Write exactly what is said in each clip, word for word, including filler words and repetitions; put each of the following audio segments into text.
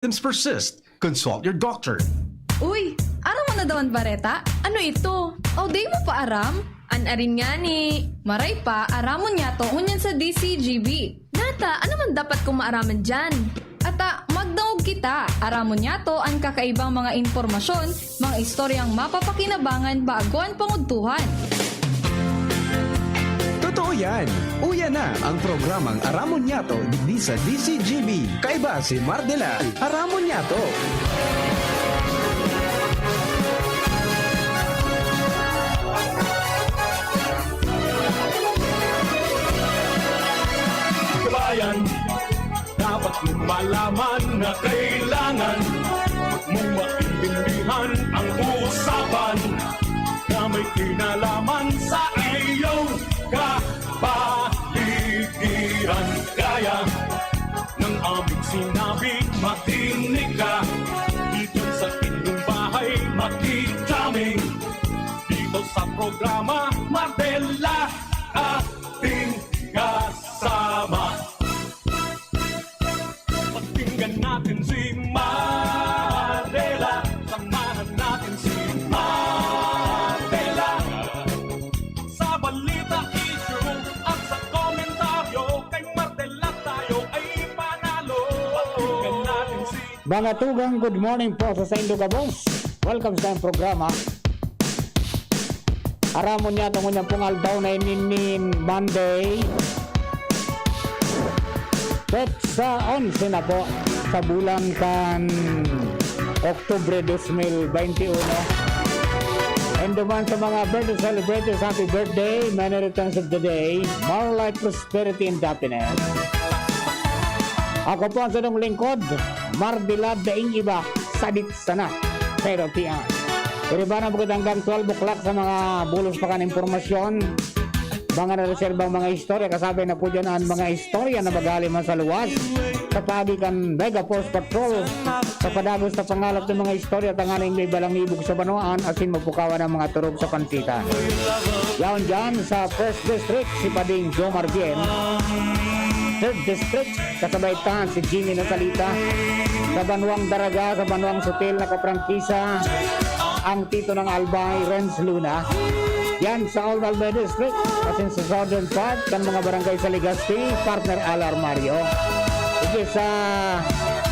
symptoms persist, consult your doctor. Uy, aram mo na daw an bareta? Ano ito? Aw, di mo pa aram? An arin ngani. Maray pa, aramon niyato ngunyan sa D C G B. Nata, ano man dapat kong maaraman diyan? Ata, magdangog kita. Aramon niyato an kakaibang mga impormasyon, mga istoryang mapapakinabangan bago an pangudtuhan. Totoo yan. Uya na ang programang Aramon Niyato digdi sa D C G B. Kaiba si Mardela. Aramon Niyato. Kabayan, dapat mong malaman na kailangan mong maintindihan ang usapan na may kinalaman sa iyong kapaligiran. Kaya ng aming sinabi, makinig ka. Dito sa inyong bahay, makinig kami. Dito sa programa, Mardela, ating kasama. Pakinggan natin si Mardela. Samahan natin si Mardela. Sa balita, issue, at sa komentaryo, kay Mardela tayo ay panalo. Pakinggan natin si Mga tugang, good morning po sa saindo gabos. Welcome sa programa. Aramon niyato ngunyan pong aldaw na ini nin Monday. Petsa onse na po sa bulan kan Oktubre dos mil bente uno. And duman sa mga birthday celebrators, happy birthday, many returns of the day, more life, prosperity, and happiness. Ako po ang sadong lingkod, Mardela, daing iba, sadit sana. Pero tiyan. Iriba na po kita hanggang twelve o'clock sa mga bulos pa kan impormasyon. Mga nareserbang mga istorya, kasabay na po dyan ang mga istorya na magaling man sa luwas. Sa paagi kan Mega Force Patrol, sa padagos na pangalap ng mga istorya, tanganing may balang ibog sa banwaan, asin mapukawan ang mga turog sa pansitan. Yaon dyan sa First District, si Pading Jomar Bien. Third District, kasabay ta si Jimmy Nasalita. Sa Banwang Daraga, sa Banwang Sutil, nakaprangkisa ang Tito ng Albay, Renz Luna. Yan sa Old Albay District, asin sa southern part, kan mga barangay sa Legazpi, partner Alar Mario. Sige, sa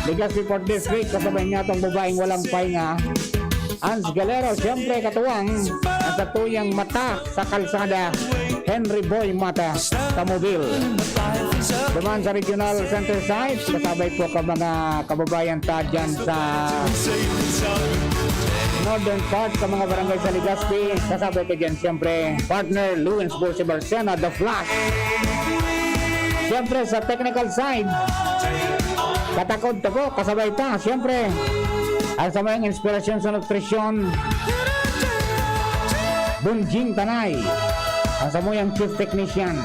Legazpi Port District, kasabay niya tong babaeng walang pahinga, Ans Galero, siyempre, katuwang, ang satuyang mata sa kalsada, Henry Boy Mata, Tamobil. Duman sa Regional Center Site, kasabay po ka mga kababayan ta dyan sa northern part, sa mga barangay sa Legazpi, kasabay ka dyan, siyempre, partner Lewins Bolsibar Sena, The Flash. Siyempre, sa technical side, katakod ta po, kasabay ta, siyempre, ang sa mayong inspirasyon sa nutrisyon, Bunjing Tanay, ang samuyang chief technician.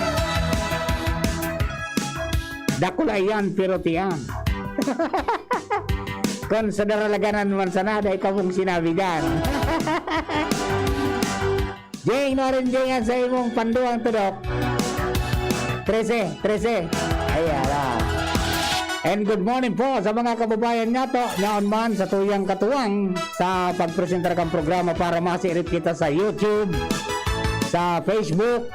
Dakula iyan, pero tiyan. Kung sa daralaganan man sana, dai ka mong sinabi dyan. Jing, no rin, Jing, ang sa imong panduang tudok. Trese, trese. Ay, ala. And good morning po sa mga kababayan nato, naon man sa tuyang katuwang sa pagpresentar kang programa para masirip kita sa YouTube, sa Facebook,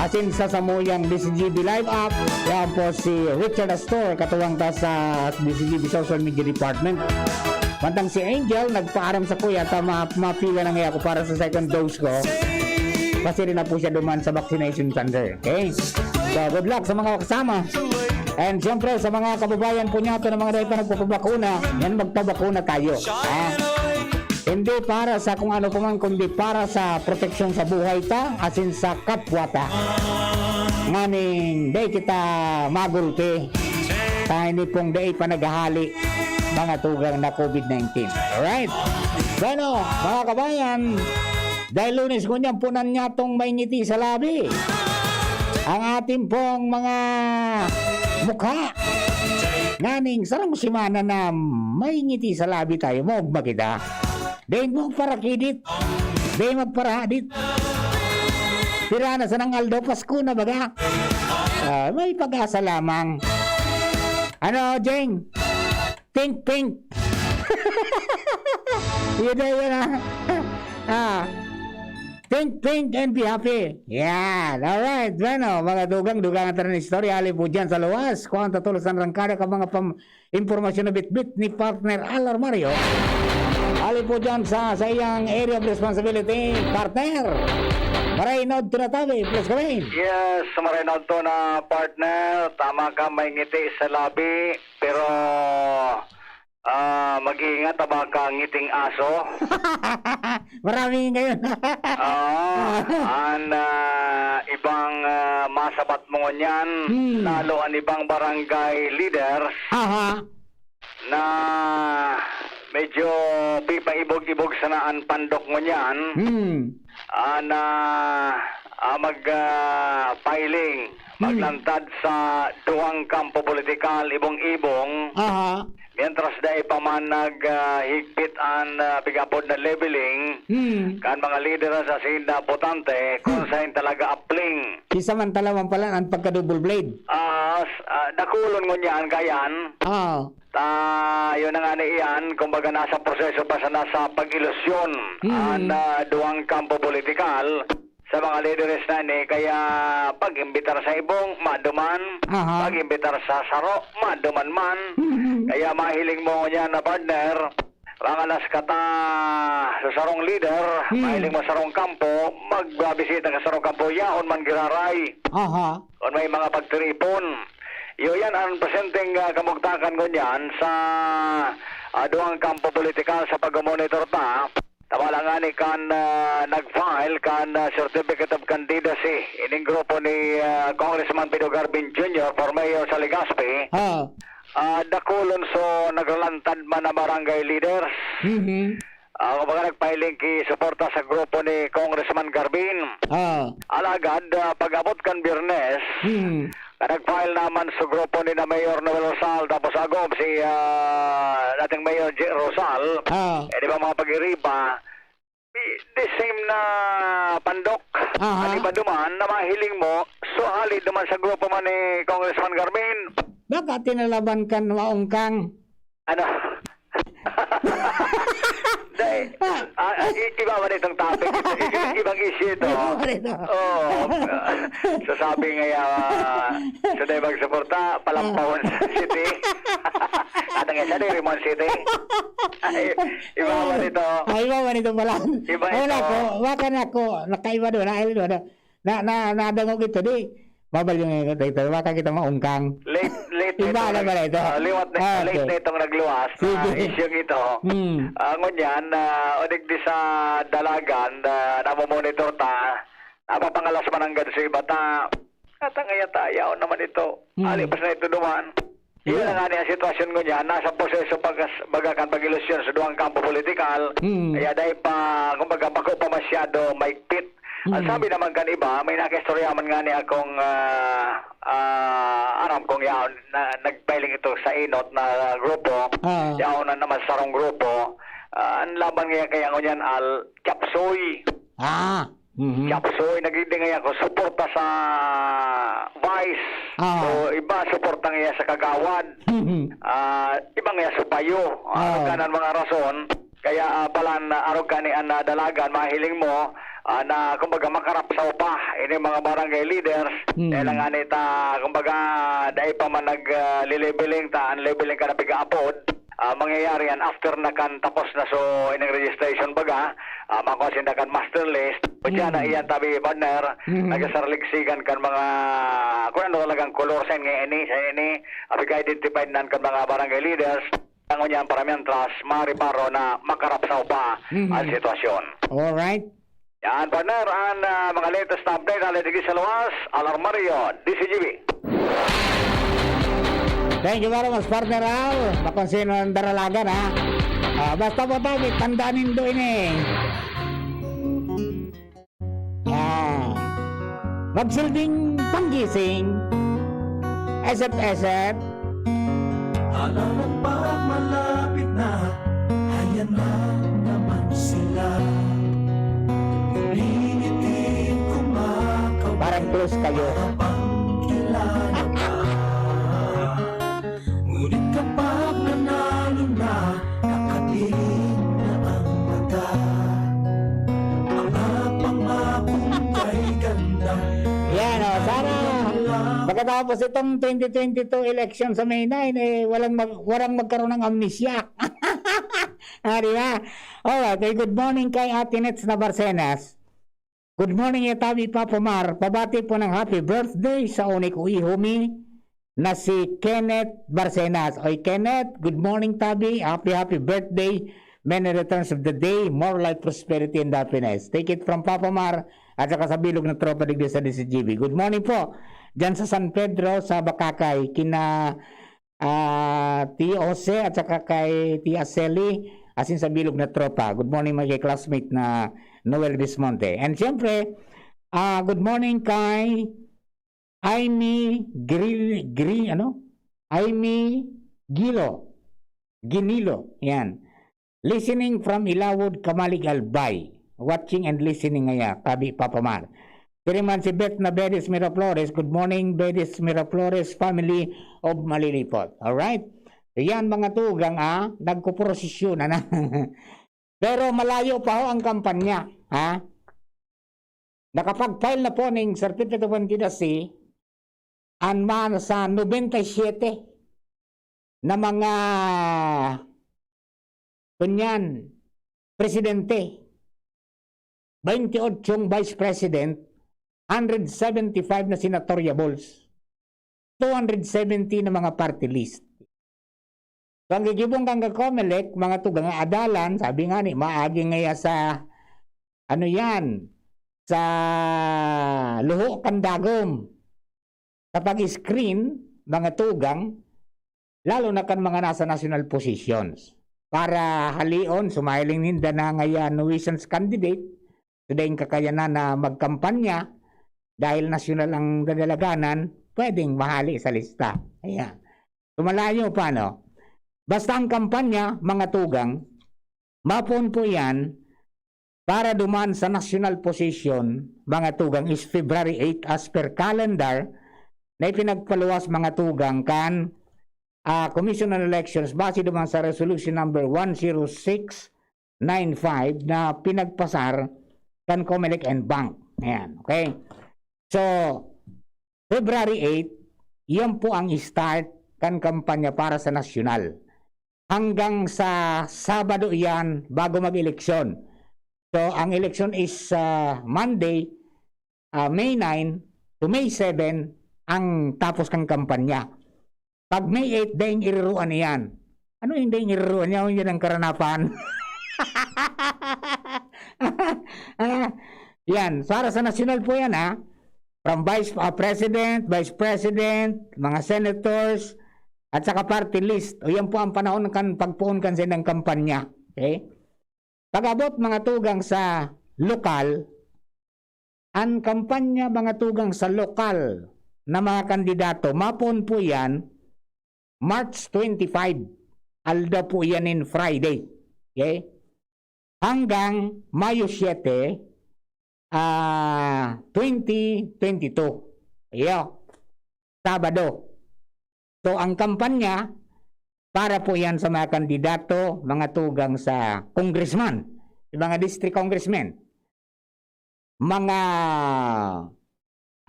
asin sa samuyang D C G B Live app. Yan po si Richard Astor, katuwang ta sa D C G B Social Media Department. Mantang si Angel, nagpaaram sa kuya, ta ma-, mapila na nga ako para sa second dose ko. Kasi rin na po siya duman sa vaccination center. Okay? So, good luck sa mga kasama. And siyempre, sa mga kababayan po niya, ito na mga dahil pa nagpapabakuna, yan, magpabakuna tayo. Ha? Hindi para sa kung ano pa man, kundi para sa proteksyon sa buhay ta, asin sa kapwa ta. Nganing, dai kita magulpi. Ta ini pong dai pa naghahali, mga tugang na COVID nineteen. Alright? Bueno, mga kabayan, dahil Lunes ngunyan, punan niya tong may ngiti sa labi. Ang ating pong mga mukha. Nganing sarong semana na may ngiti sa labi tayo, maogma kita. Dai mo parakidit. Dai magparahadit. Pira na sanang aldaw, Pasko na baga. Ah, may pag-asa lamang. Ano, Jeng? Pink, pink. Yun na yun, ah. Ah. Pink, pink, and be happy. Yan. Alright. Bueno, mga dugang-dugang ang tanan istorya. Hali po dyan sa luwas. Kung ang tatulos ng rangkada ka mga pam-, impormasyon na bitbit ni Partner Al Armario. Hali po dyan sa, sa iyang area of responsibility, partner. Maray na tinatabi. Please come in. Yes, maray na to na partner. Tama ka, may ngiti sa labi. Pero, ah, mag-iingat, taba ka ngiting aso. Marami ngayon. Oo, an, ah, ibang, ah, masabat mo ngunyan, Hmm. lalo an ibang barangay leaders Aha. na medyo pipaibog-ibog sana an pandok ngunyan. Hmm. Ah, na, ah, mag, ah, filing, Hmm. maglantad sa duwang kampo politikal, ibong-ibong. Aha. Mientras dai pa man nag, ah, higpit an, ah, pig-apod na leveling, Hmm. kan mga lider sa asin na botante, kung Hmm. sain talaga apling. Isa man talaman pala ang pagka-double blade. Ah, s-, ah, dakulon ngunyan kayan. Ah. Ta, yun na nga ni iyan, kumbaga nasa proseso pa sana sa pag-ilusyon Hmm. an, ah, duwang kampo politikal. Sa mga lideres na ini, kaya pag-imbitar sa ibong, maduman. Aha. Pag-imbitar sa saro, maduman man. Mhm. Kaya mahiling mo niya na partner, mangalas ka ta sa sarong lider, Hmm. mahiling mo sarong kampo, magbabisita ka sa sarong kampo, yaon man giraray. Aha. Kung may mga pagtiripon. Iyo yan ang presenteng, ah, kamugtakan ngunyan sa, ah, duwang kampo politikal sa pag-monitor ta. Tama lang nga ni kan, ah, nag-file kan, ah, Certificate of Candidacy ining grupo ni, ah, Congressman Pido Garvin Junior for Mayor sa Legazpi. Ah. Ah, dakulon so nagralantad man na barangay leaders. Mhm. Ah, kumbaga nagpiling ki suporta sa grupo ni Congressman Garvin. Ah. Alagad, ah, pag-abot kan Biyernes, Hmm. na nag-file naman sa grupo ni na Mayor Noel Rosal, tapos agom si, ah, dating Mayor J. Rosal. Ah. Eh, di ba, mga pag-iriba, di-, the same na pandok. Aha. An iba duman, na mahiling mo, so hali duman sa grupo man ni Congressman Garvin. Baka tinalaban kan maong kang. Ano? Dai, ah, ah, i-, iba man itong topic. Ibang issue ito. Iba man ito. Oo. So, sabi nga, ah, so, dai magsuporta, palampahon sa city. At ang isa, dai Rimon City. Ay, iba man ito. Ay, iba man ito pala. Iba Wala ito. ko, baka na ako, nakaiba doon, na, na, na, nadangog ito, di, babal yung ito, ito, baka kita maungkang. Late, late Iba na na ito. pala ito. Ah, liwat na, Ah, late okay. na itong nagluwas na Sige. isyung ito. Hmm. Ah, ngunyan, ah, o digdi sa dalagan, ah, namomonitor ta, napapangalas man ang ganso iba ta. Katangaya ta, yaon naman ito. Hmm. Ali, pas na ito duman. Iyon Yeah. na nga ni ang sitwasyon ngunyan, nasa proseso pag-, baga kan pag-ilusyon sa duwang kampo politikal. Mm. Kaya dahil pa, kumbaga, bako pa masyado maigpit. Ang Mm. sabi naman kan iba, may nakaistorya man nga ni akong, ah, ah, aram kong yaon na nagpiling ito sa inot na grupo. Ah. Yaon na naman sa sarong grupo. Ah, ang laban nga kaya ngunyan, al, chapsoy. Ah. Mhm. Chapsoy, nagiging ako, suporta sa Vice. Ah. So, iba, suporta niya sa Kagawad. Mhm. Ah, iba niya sa Bayo. Ah, Ah. kanan mga rason. Kaya, ah, palan, ah, arog ka ni an, ah, dalagan, mahiling mo, ah, na, kumbaga, makarapsaw pa. Ini mga barangay leaders. Hmm. Kaya lang nga nita, kumbaga, dai pa man nag, ah, lilibiling ta, ang libiling ka na piga-apod. Ah, mangyayari yan after na kan tapos na so ining registration baga, ah, makuha sinda kan master list. O diyan na Mm. iyan tabi, partner, Mm. nagsasarligsigan kan mga, kung ano talagang kolor sa ini, sa ini, ah, pag-identified nan kan mga barangay leaders. Ang unyan para miyantras, mariparo na makarapsaw pa Mm. ang sitwasyon. Alright. Yan, partner, ang, ah, mga latest na update, hali digdi sa luwas, Alarmario, D C G B. Thank you very much, partner Al. Makonsino ang daralagan, ha? Ah, basta po tayo, tandaan nindo ini. Ah, magsilbing panggising, S F S F, Alam mo ba, malapit na, ayan na naman sila. Ngumingiti, kumakaw, Parang close kayo. Parang kilala ka. Ngunit kapag nanalo Tapos itong twenty twenty-two election sa May nine, eh, walang mag-, walang magkaroon ng amnesia. Ah, di ba? Alright, eh, good morning kay Ate Nets na Barcenas. Good morning, eh, Tabi Papa Mar. Pabati po ng happy birthday sa unik iho mi na si Kenneth Barcenas. Oy, Kenneth, good morning, Tabi. Happy, happy birthday. Many returns of the day, more life, prosperity, and happiness. Take it from Papa Mar at saka sa bilog na tropa digdi sa D C G B. Good morning po dyan sa San Pedro, sa Bacacay, kina, ah, Tio Jose at saka kay Tia Selly, asin sa bilog na tropa. Good morning, mga classmate na Noel Bismonte. And siyempre, ah, good morning kay Aimee Gri-, Gri-, ano? Aimee Gilo. Ginilo. Yan. Listening from Ilawod, Camalig, Albay. Watching and listening ngaya, Tabi Papa Mar. Piriman si Beth na Bedis Miraflores. Good morning, Bedis Miraflores family of Malilipot. Alright? Yan, mga tugang, ah, nagkuprosesyon na. Pero malayo pa ho ang kampanya, ha? Nakapag-file na po ning Certificate of Candidacy ang mga sa nobenta y siyete na mga, kunyan, presidente, baynte otsong vice president, hundred seventy-five na senatoriables, two hundred seventy na mga party list. So, ang gigibong kan Comelec, mga tugang, adalan, sabi nga ni, maagi ngaya sa, ano yan, sa luho kan dagom. Sa pag-screen, mga tugang, lalo na kan mga nasa national positions. Para halion, sumahiling ninda na ngaya nuisance candidate, so daing kakayanan na magkampanya, dahil nasyonal ang dadalaganan, pwedeng mahali sa lista. Ayan. So, malayo pa, no? Basta ang kampanya, mga tugang, mapoon po yan para duman sa national position, mga tugang, is February eight as per calendar na ipinagpaluwas, mga tugang, kan, ah, Commission on Elections base duman sa Resolution Number one zero six nine five na pinagpasar kan Comelec and Bank. Ayan, okay? So, February eight, yan po ang start kan kampanya para sa nasyonal. Hanggang sa Sabado yan bago mag-eleksyon. So, ang eleksyon is, ah, Monday, ah, May nine to May seven ang tapos kan kampanya. Pag May eight, daing iriruan iyan. Ano yung daing iriruan niya? Yun ang karanapan. Ah, yan. Para sa nasyonal po yan, ha? From vice, ah, president, vice president, mga senators, at saka party list. O yan po ang panahon kan pagpoon kan sa ilang kampanya. Okay? Pag-abot, mga tugang, sa lokal, ang kampanya, mga tugang, sa lokal na mga kandidato, mapoon po yan, March twenty-five. Aldaw po yan in Friday. Okay? Hanggang Mayo siete, ah, twenty twenty-two. Iyo. Sabado. So, ang kampanya, para po yan sa mga kandidato, mga tugang sa congressman, yung mga district congressmen, mga,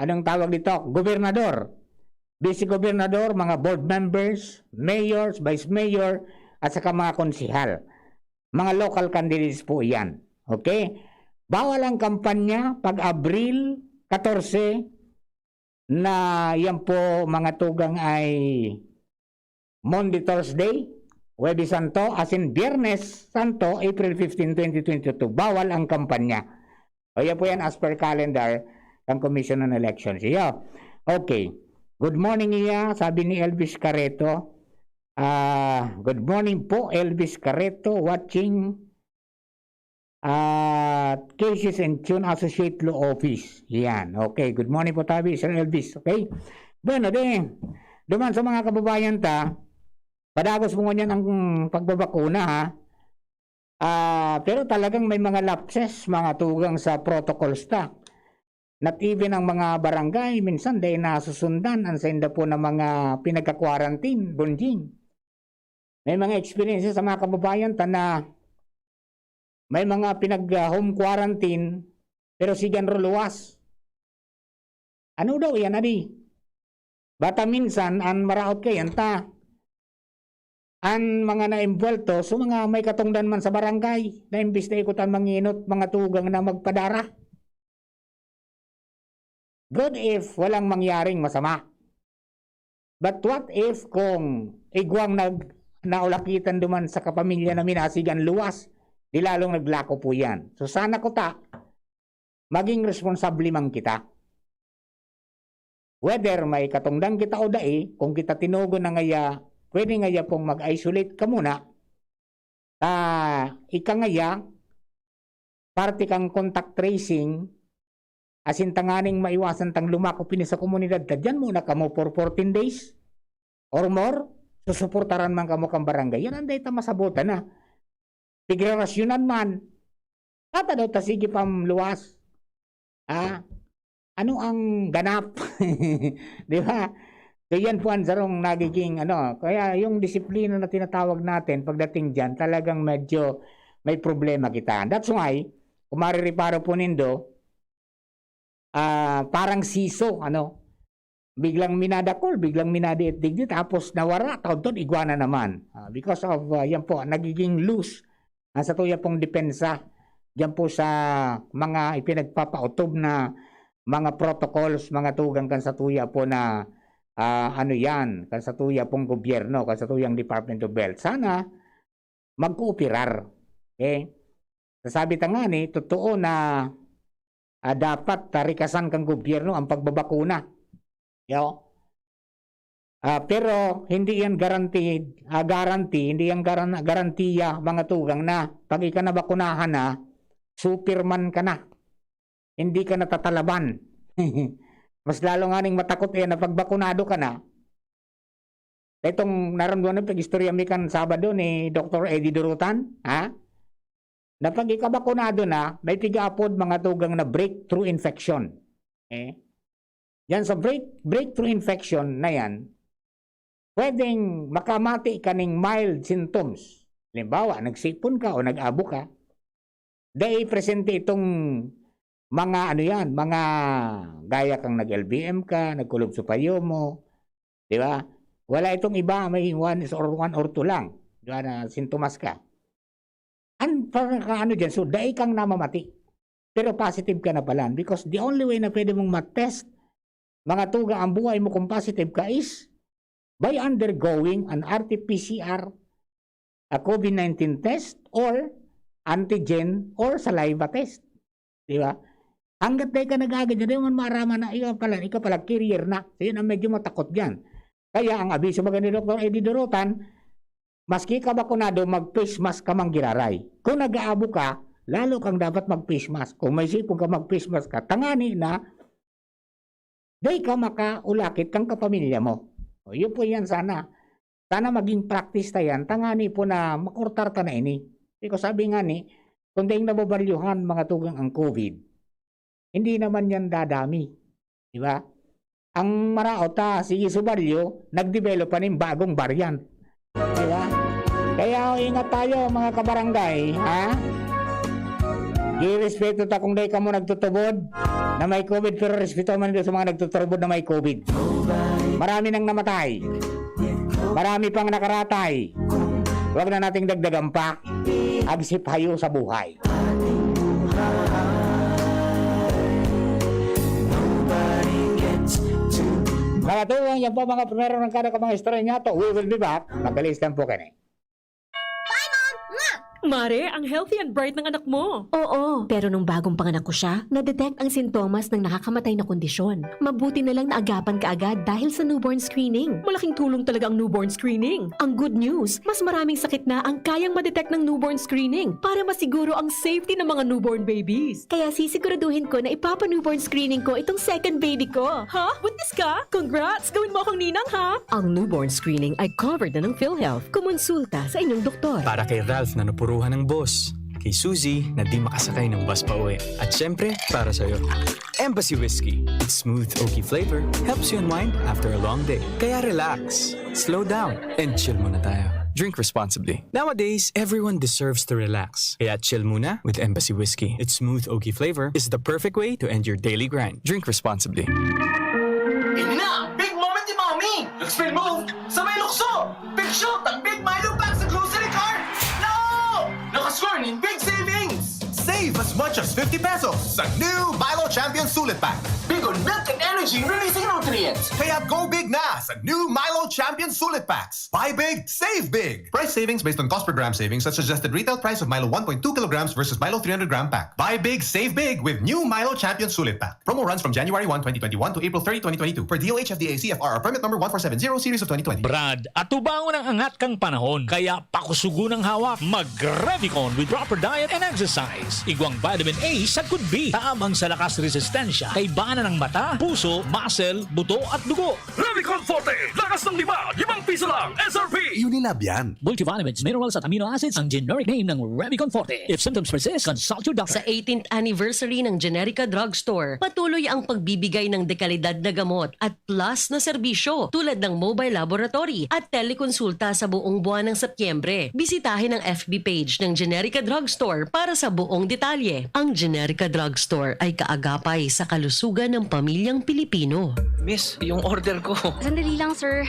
anong tawag dito? Gobernador, vice gobernador, mga board members, mayors, vice mayor, at saka mga konsehal. Mga local candidates po yan. Okay? Bawal ang kampanya pag Abril katorse, na yan po, mga tugang, ay Monday, Thursday, Huwebes Santo, asin Biyernes Santo, April fifteen, twenty twenty-two. Bawal ang kampanya. O, yan po yan as per calendar ng Commission on Elections. Iyo. Okay. Good morning, iya, sabi ni Elvis Careto. Ah, good morning po, Elvis Careto, watching at Cases and Tune Associate Law Office. Yan. Okay. Good morning po, Tabi, Sir Elvis. Okay? Bueno, de, duman sa mga kababayan ta, padagos mo ngunyan ang pagbabakuna, ha? Ah, pero talagang may mga lapses, mga tugang sa protocols ta. Not even ang mga barangay, minsan dahil nasusundan ang sainda po ng mga pinagka-quarantine, Bonjing. May mga experiences sa mga kababayan ta na may mga pinag, ah, home quarantine, pero sigan ro luwas. Ano daw yan, adi? Bata minsan, an maraot kaiyan ta, an mga naembwelto, so mga may katongdan man sa barangay, na imbis na ikutan mangenot, mga tugang na magpadara. Good if walang mangyaring masama. But what if kung igwang nag-, naulakitan duman sa kapamilya na minasigan luwas, di lalong naglako po yan. So sana kuta, maging responsable man kita. Whether may katongdan kita o dai, kung kita tinugon na ngaya, pwede ngaya pong mag-isolate ka muna, ta ika ngaya, parte kang contact tracing, asin tanganing maiwasan tang lumakop ini sa komunidad, ta diyan muna kamo for fourteen days or more, susuportaran man kamo kang barangay. Yan ang data masabutan na. Pigrarasyonan man. Tata daw ta sige pam luwas. Ah, ano ang ganap? Di ba? So yan po ang sarong nagiging ano. Kaya yung disiplina na tinatawag natin pagdating dyan, talagang medyo may problema kita. That's why, kung marireparo po nindo, ah, parang siso, ano, biglang minadakol, biglang minadiit digdi, tapos nawara, taon-taon, igwa na naman. Ah, because of, ah, yan po, nagiging loose ang satuya pong depensa diyan po sa mga ipinagpapautob na mga protocols, mga tugang kan satuya po na, ah, ano yan, kan satuya pong gobyerno, kan satuyang Department of Health. Sana magkooperar. Okay? Sasabi ta ngani, totoo na, ah, dapat tarikasan kan gobyerno ang pagbabakuna. Yo? Ah, pero hindi yan guaranteed, ah, guarantee, hindi yan garan-, garantiya, mga tugang, na pag ika nabakunahan na, Superman ka na. Hindi ka natatalaban. Mas lalo nga ning matakot yan na pag bakunado ka na. Itong naramdaman ng pag-istorya mi kan Sabado ni Doktor Eddie Durutan, ha? Na pag ikabakunado na, may pigaapod mga tugang na breakthrough infection. Eh? Yan sa break-, breakthrough infection na yan, pwedeng makamati ka ning mild symptoms. Halimbawa, nagsipon ka o nag-abo ka, dai presente itong mga ano yan, mga gaya kang nag-L B M ka, nagkulog sa payo mo, di ba? Wala itong iba, may one is or one or two lang, di ba, na sintomas ka. Ang pagkakaano dyan, so dai kang namamati, pero positive ka na pala. Because the only way na pwede mong matest, mga tugang, ang buhay mo kung positive ka is by undergoing an R T P C R, a COVID nineteen test, or antigen, or saliva test. Di ba? Hanggat dai ka nag-aagi dyan, di mo man maaraman na ikaw pala, ikaw pala, carrier na. So, yun ang medyo matakot dyan. Kaya ang abiso baga ni Doktor Eddie Durutan, maski ka bakunado, mag-face mask ka man giraray. Kung nag-aabo ka, lalo kang dapat mag-face mask. Kung may sipon ka, mag-face mask ka. Tangani na, dai ka makaulakit kang kapamilya mo. O, yun po yan sana. Sana maging practice ta yan. Tangani po na makortar ta na ini. Kasi sabi nga ni, kung daing nababalyuhan, mga tugang, ang COVID, hindi naman yan dadami. Di ba? Ang maraot ta, sige subalyo, nag-develop pa ning bagong variant. Di ba? Kaya ingat tayo, mga kabarangay, ha? Girespeto ta kung dai kamo nagtutubod na may COVID, pero respeto man din sa mga nagtutubod na may COVID. Marami nang namatay. Marami pang nakaratay. Huwag na nating dagdagan pa. Agsip hayo sa buhay. Mga tugang, yan po mga primero ng kada ka mga istorya niya to. We will be back. Magalis lang po kani. Mare, ang healthy and bright ng anak mo. Oo, pero nung bagong panganak ko siya, na-detect ang sintomas ng nakakamatay na kondisyon. Mabuti na lang naagapan kaagad dahil sa newborn screening. Malaking tulong talaga ang newborn screening. Ang good news, mas maraming sakit na ang kayang ma-detect ng newborn screening para masiguro ang safety ng mga newborn babies. Kaya sisiguraduhin ko na ipapa-newborn screening ko itong second baby ko. Ha? Buntis ka? Congrats! Gawin mo akong ninang, ha? Ang newborn screening ay covered na ng PhilHealth. Kumonsulta sa inyong doktor. Para kay Ralph na napuruhan ng boss. Kay Suzy na di makasakay ng bus pa uwi. At syempre, para sa'yo. Embassy Whiskey. Its smooth oaky flavor helps you unwind after a long day. Kaya relax, slow down, and chill muna tayo. Drink responsibly. Nowadays, everyone deserves to relax. Kaya chill muna with Embassy Whiskey. Its smooth oaky flavor is the perfect way to end your daily grind. Drink responsibly. Ini na! Big moment ni Mommy! Just fifty pesos sa new Milo Champion Sulit Pack. Big on milk and energy releasing nutrients. Kaya go big na sa new Milo Champion Sulit Packs. Buy big, save big. Price savings based on cost per gram savings at suggested retail price of Milo one point two kilograms versus Milo three hundred gram pack. Buy big, save big with new Milo Champion Sulit Pack. Promo runs from January one, twenty twenty-one to April thirty, twenty twenty-two per D O H F D A C F R or permit number one four seven zero series of twenty twenty. Brad, atubangon ang angat kan panahon, kaya pakusugon ang hawak. Mag-Revicon with proper diet and exercise. Igwang vitamin A sagkod B. Taabang sa lakas resistensya, kaibanan ng mata, puso, muscle, buto at dugo. Revicon Forte, lakas ng lima, limang piso lang, S R P! Unilab yan. Multivitamins, minerals at amino acids ang generic name ng Revicon Forte. If symptoms persist, consult your doctor. Sa eighteenth anniversary ng Generica Drugstore, patuloy ang pagbibigay ng dekalidad na gamot at plus na serbisyo tulad ng mobile laboratory at telekonsulta sa buong buwan ng Setyembre. Bisitahin ang F B page ng Generica Drugstore para sa buong detalye. Ang Generica Drugstore ay kaagapay sa kalusugan ng pamilyang Pilipino. Miss, yung order ko. Sandali lang, sir.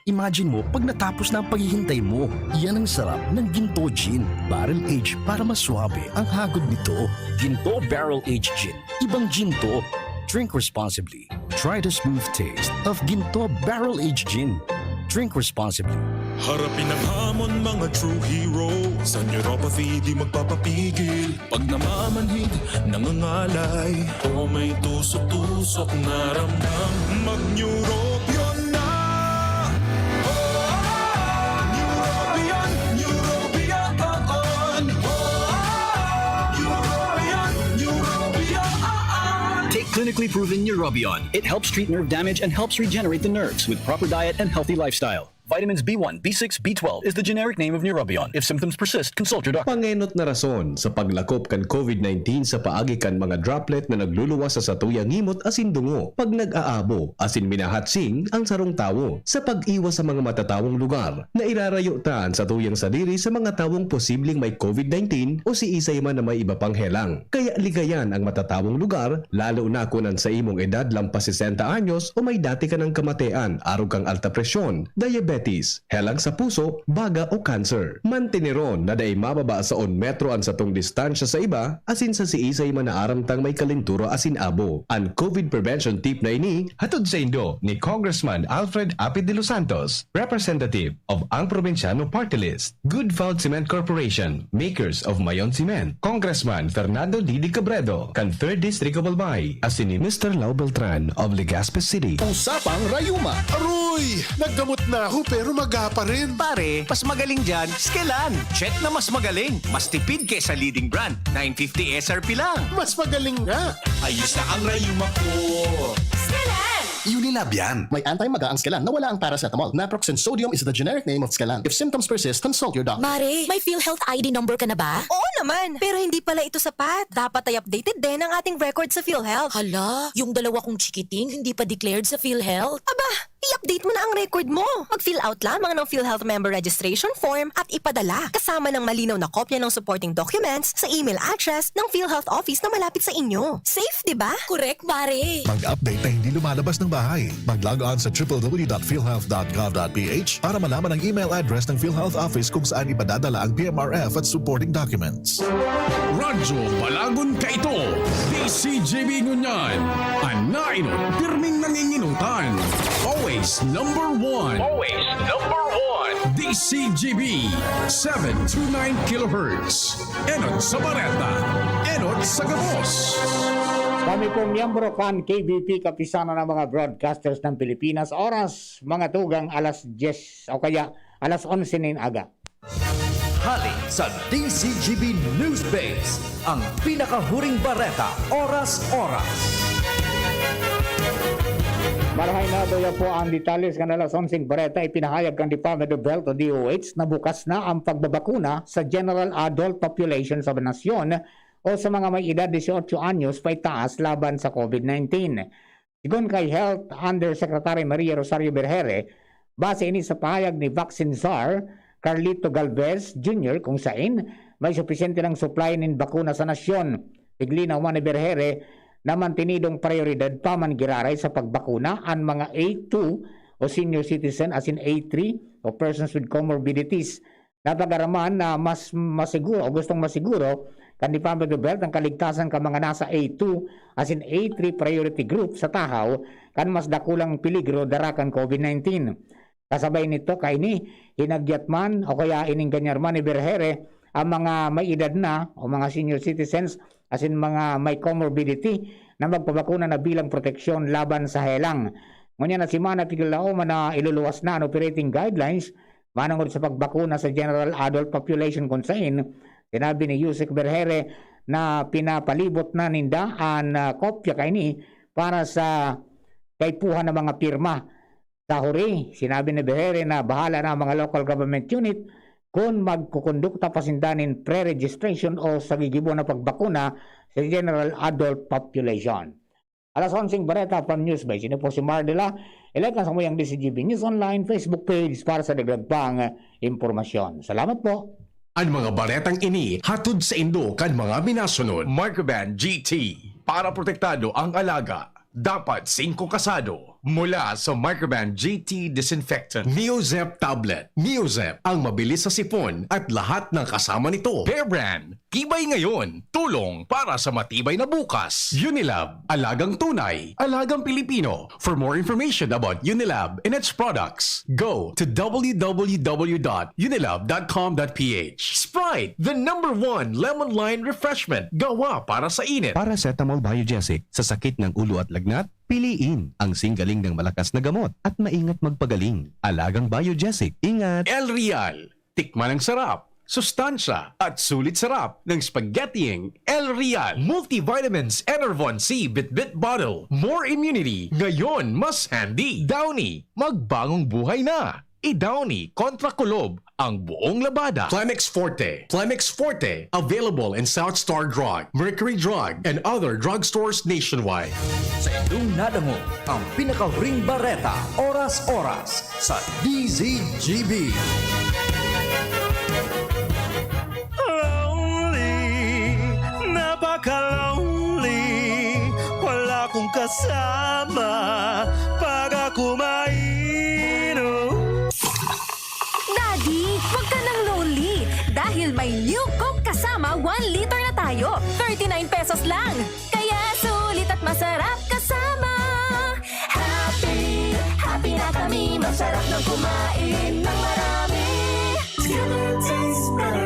Imagine mo, pag natapos na ang paghihintay mo, yan ang sarap ng Ginto Gin. Barrel aged para mas suabe ang hagod nito. Ginto Barrel Aged Gin. Ibang Ginto. Drink responsibly. Try the smooth taste of Ginto Barrel Aged Gin. Drink responsibly. Harapin ang hamon, mga true hero. Sa neuropathy di magpapapigil. Pag namamanhid, nangangalay, o may tusok-tusok na ramdam, mag-Neurobion na! Oh, Neurobion, Neurobion, oh, oh. Neurobion, Neurobion, oh, oh. Take clinically proven Neurobion. It helps treat nerve damage and helps regenerate the nerves with proper diet and healthy lifestyle. Vitamins B one, B six, B twelve is the generic name of Neurobion. If symptoms persist, consult your doctor. Pangenot na rason sa paglakop kan COVID nineteen sa paagi kan mga droplet na nagluluwas sa satuyang ngimot asin dungo pag nag-aabo asin minahatsing ang sarong tawo. Sa pag-iwas sa mga matatawong lugar, nairarayo ta an satuyang sadiri sa mga tawong posibleng may COVID nineteen o siisay man na may iba pang helang. Kaya ligayan ang matatawong lugar, lalo na kun an sa imong edad lampas sesenta anyos o may dati ka nang kamatean arog kan alta presyon, diabetes, helang sa puso, baga o cancer. Manteneron na dai mababa sa un metro an satong distansya sa iba, asin sa siisay man na aram tang may kalentura asin abo. An COVID prevention tip na ini hatod saindo ni Congressman Alfred Apid de los Santos, representative of Ang Probinsyano Party List, Good Fault Cement Corporation, makers of Mayon Cement, Congressman Fernando Didi Cabredo, kan Third District of Albay, asin ni Mister Lau Beltran of Legazpi City. Usapang Rayuma. Aroy! Naggamot na ako pero maga pa rin. Pare, mas magaling dyan, Skelan. Check na mas magaling. Mas tipid kesa leading brand. nine fifty S R P lang. Mas magaling nga. Ayos na ang Rayuma ko. Skelan! Unilab yan. May anti-maga ang Skelan na wala ang paracetamol. Naproxen sodium is the generic name of Skelan. If symptoms persist, consult your doctor. Mare, may PhilHealth I D number ka na ba? Oo naman, pero hindi pala ito sapat. Dapat ay updated din ang ating record sa PhilHealth. Hala, yung dalawa kong chikiting hindi pa declared sa PhilHealth. Aba, i-update mo na ang record mo. Mag-fill out lamang ng PhilHealth Member Registration Form at ipadala kasama ng malinaw na kopya ng supporting documents sa email address ng PhilHealth Office na malapit sa inyo. Safe, di ba? Correct, Mare! Mag-update na hindi lumalabas ng bahay. Mag-log on sa triple w dot philhealth dot gov dot ph para malaman ang email address ng PhilHealth Office kung saan ipadadala ang P M R F at supporting documents. Radyo Balagon Kaito, D C G B ngunyan, an nainot pirming nanginginutan. Always number one. Always number one. D C G B, seven two nine kilohertz. Enot sa Bareta, enot sa gabos. Kami pong miyembro kan K B P, Kapisanan ng mga Broadcasters ng Pilipinas, oras mga tugang alas diyes o kaya alas onse nin aga. Hali sa D C G B News Base, ang pinakahuring bareta, oras-oras. Marahay na, duya po ang detalye kan alas onseng bareta. Ipinahayag kan Department of Health o D O H na bukas na ang pagbabakuna sa general adult population sa nasyon o sa mga may edad dieciocho anyos paitaas laban sa COVID nineteen. Sigon kay Health Undersecretary Maria Rosario Berhere, base ini sa pahayag ni Vaccine Czar Carlito Galvez Junior, kung sain may supisyente nang supply nin bakuna sa nasyon. Iglinaw man ni Berhere na mantinidong prayoridad pa man giraray sa pagbakuna an mga A two o senior citizen asin A three o persons with comorbidities. Napag-araman na mas masiguro o gustong masiguro kan Department of Health an kaligtasan kan mga nasa A two asin A three priority group sa tahaw kan mas dakulang peligro dara kan COVID nineteen. Kasabay nito kaini, hinagyat man o kaya inenganyar man ni Vergeire ang mga may edad na o mga senior citizens asin mga may comorbidity na magpabakuna na bilang proteksyon laban sa helang. Ngunyan na semana, tiglaom na iluluwas na an operating guidelines manongod sa pagbakuna sa general adult population, kun sain sinabi ni Usec Vergeire na pinapalibot na ninda an, ah, kopya kaini para sa kaipuhan na mga pirma. Sa huri, sinabi ni Vergeire na bahala na ang mga local government unit kun magkukondukta pa sinda nin pre-registration o sa gigibo na pagbakuna sa general adult population. Alas onseng bareta from News Base. Ini po si Mar de la. I-like ang samuyang D Z G B News Online Facebook page para sa dagdag pang impormasyon. Salamat po. An mga baretang ini hatod saindo kan mga minasunod. Microban G T, para protektado ang alaga, dapat singko kasado. Mula sa Microban G T Disinfectant, Neozep Tablet. Neozep, ang mabilis sa sipon at lahat ng kasama nito. Bear Brand, tibay ngayon, tulong para sa matibay na bukas. Unilab, alagang tunay, alagang Pilipino. For more information about Unilab and its products, go to w w w dot unilab dot com dot p h. Sprite, the number one lemon lime refreshment, gawa para sa init. Paracetamol Biogesic, sa sakit ng ulo at lagnat, piliin ang singgaling ng malakas na gamot at maingat magpagaling. Alagang Biogesic, ingat! El Real, tikman ang sarap, sustansya, at sulit sarap ng spaghettiing El Real. Multivitamins Enervon C Bitbit Bottle. More immunity, ngayon mas handy. Downy, magbagong buhay na. I-Downy kontra kulob ang buong labada. Clemix Forte. Clemix Forte. Available in South Star Drug, Mercury Drug, and other drugstores nationwide. Sa indong nadangog ang pinakahuring bareta, oras-oras, sa D Z G B. Lonely, napaka-lonely, wala akong kasama pag ako mainom. Daddy, huwag ka nang lonely dahil may New Coke Kasama one liter na tayo. Thirty-nine pesos lang. Kaya sulit at masarap kasama. Happy, happy na kami. Masarap nang kumain ng marami. Together tastes better.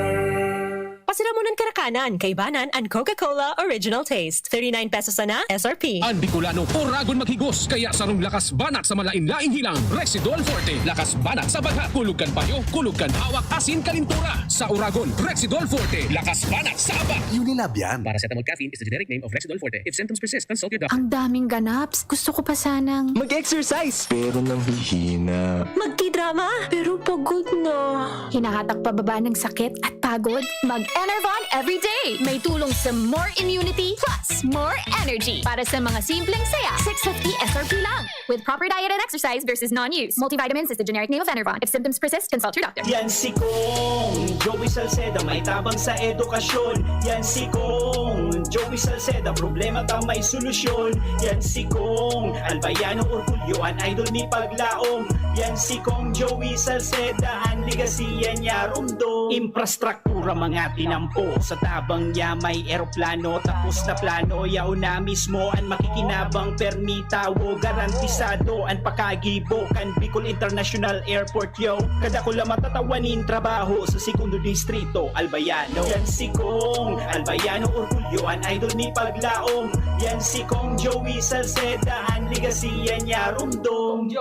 Pasiramonan karakanan, kaibanan an Coca-Cola Original Taste. Thirty-nine pesos sana, S R P. An Bicolano, oragon maghigos, kaya sarong lakas banat sa malain-laing hilang, Rexidol Forte. Lakas banat sa bagha, kulog kan payo, kulog kan hawak, asin kalintura. Sa oragon, Rexidol Forte. Lakas banat sa abak. Unilab yan. Paracetamol caffeine is the generic name of Rexidol Forte. If symptoms persist, consult your doctor. Ang daming ganaps. Gusto ko pa sanang mag-exercise. Pero nanghihina. Magtidrama. Pero pagod na. Hinahatak pababa ng sakit at pagod? Mag-Enervon everyday. May tulong sa more immunity plus more energy. Para sa mga simpleng saya, six fifty S R P lang. With proper diet and exercise versus non-use. Multivitamins is the generic name of Enervon. If symptoms persist, consult your doctor. Yan si Kong Joey Salceda, may tabang sa edukasyon. Yan si Kong Joey Salceda, problema ta may solusyon. Yan si Kong Albayano Orgulyo, an idol ni Paglaom. Yan si Kong Joey Salceda, an legacy yan niya rumdom. Infrastruktura mga tinampo, sa tabang niya may eroplano, tapos na plano, yaon na mismo an makikinabang, permi tawo, garantisado an pakagibo kan Bicol International Airport, yo. Kadakula matatawa nin trabaho sa Segundo Distrito, Albayano. Yan si Kong Albayano Orgulyo, an idol ni Paglaom. Yan si Kong Joey Salceda, an legacy yan niya rumdom.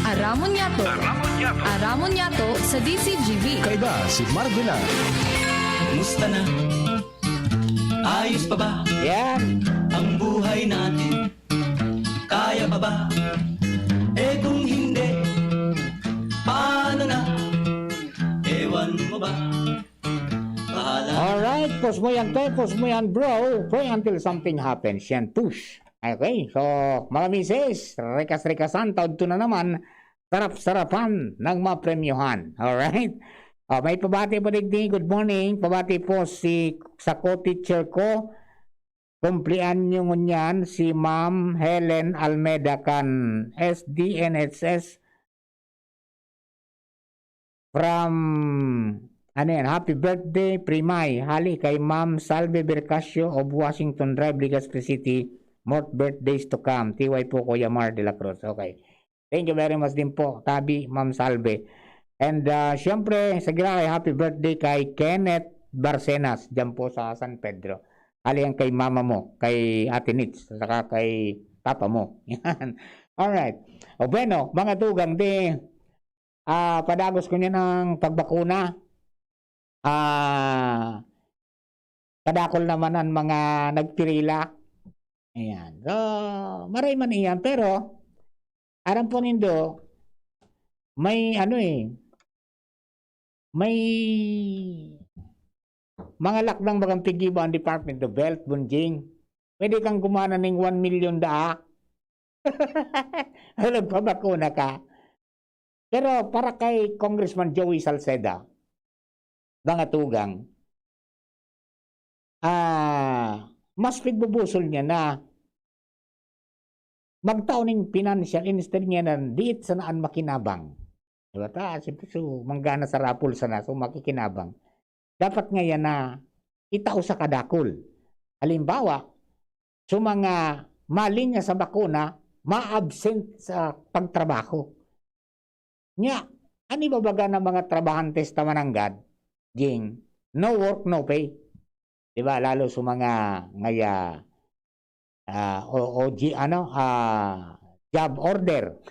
Aramon yato. Aramon yato. Aramon yato sa D Z G B. Kaiba si Marvela. Kumusta na? Ayos pa ba Yan. ang buhay natin? Kaya pa ba? Eh kung hindi, paano na? Ewan mo ba? Bahala. Alright, pause mo yan, te. Pause mo yan, bro. Pray until something happens. Yan, push. Okay, so, mga misis, rikas-rikasan, taod to na naman, sarap-sarapan ng mapremyohan. Alright? Ah, may pabati po digdi. Good morning. Pabati po si, sa co-teacher ko. Kumpleanyo ngunyan si Ma'am Helen Almeda kan S D N H S from Ano yan? Happy birthday, Primay. Hali kay Ma'am Salve Bercasio of Washington Drive, Legazpi City. More birthdays to come. T Y po, Kuya Mar de la Cruz. Okay. Thank you very much din po, Tabi, Ma'am Salve. And, ah, siyempre, sa Giraray, happy birthday kay Kenneth Barcenas, dyan po sa San Pedro. Hali yan kay mama mo, kay Ate Nits, saka kay papa mo. Yan. Alright. O bueno, mga tugang, di, ah, padagos ko niyan ang pagbakuna. Ah, kadakol naman ang mga nagpirila. Ayan. So, maray man iyan, pero aram po nindo, may ano eh, may mga lakdang bagang piggibo ang Department of Health, Bunjing. Pwede kang gumana ning one million daa. Nagpabakuna ka. Pero para kay Congressman Joey Salceda, mga tugang, ah, mas pigbubusol niya na magtao ning financial, instead niya na diit sana an makinabang. Diba? Ta, siyempre, so, manggana sa raffle sana, so makikinabang. Dapat ngayon na itao sa kadakol. Halimbawa, so mga malinya sa bakuna, ma-absent sa pagtrabaho. Nya, an iba baga na mga trabahantes ta mananggad, Jing, no work, no pay. Di ba? Lalo sa mga ngaya, ah, o, O G, ano, ah, job order.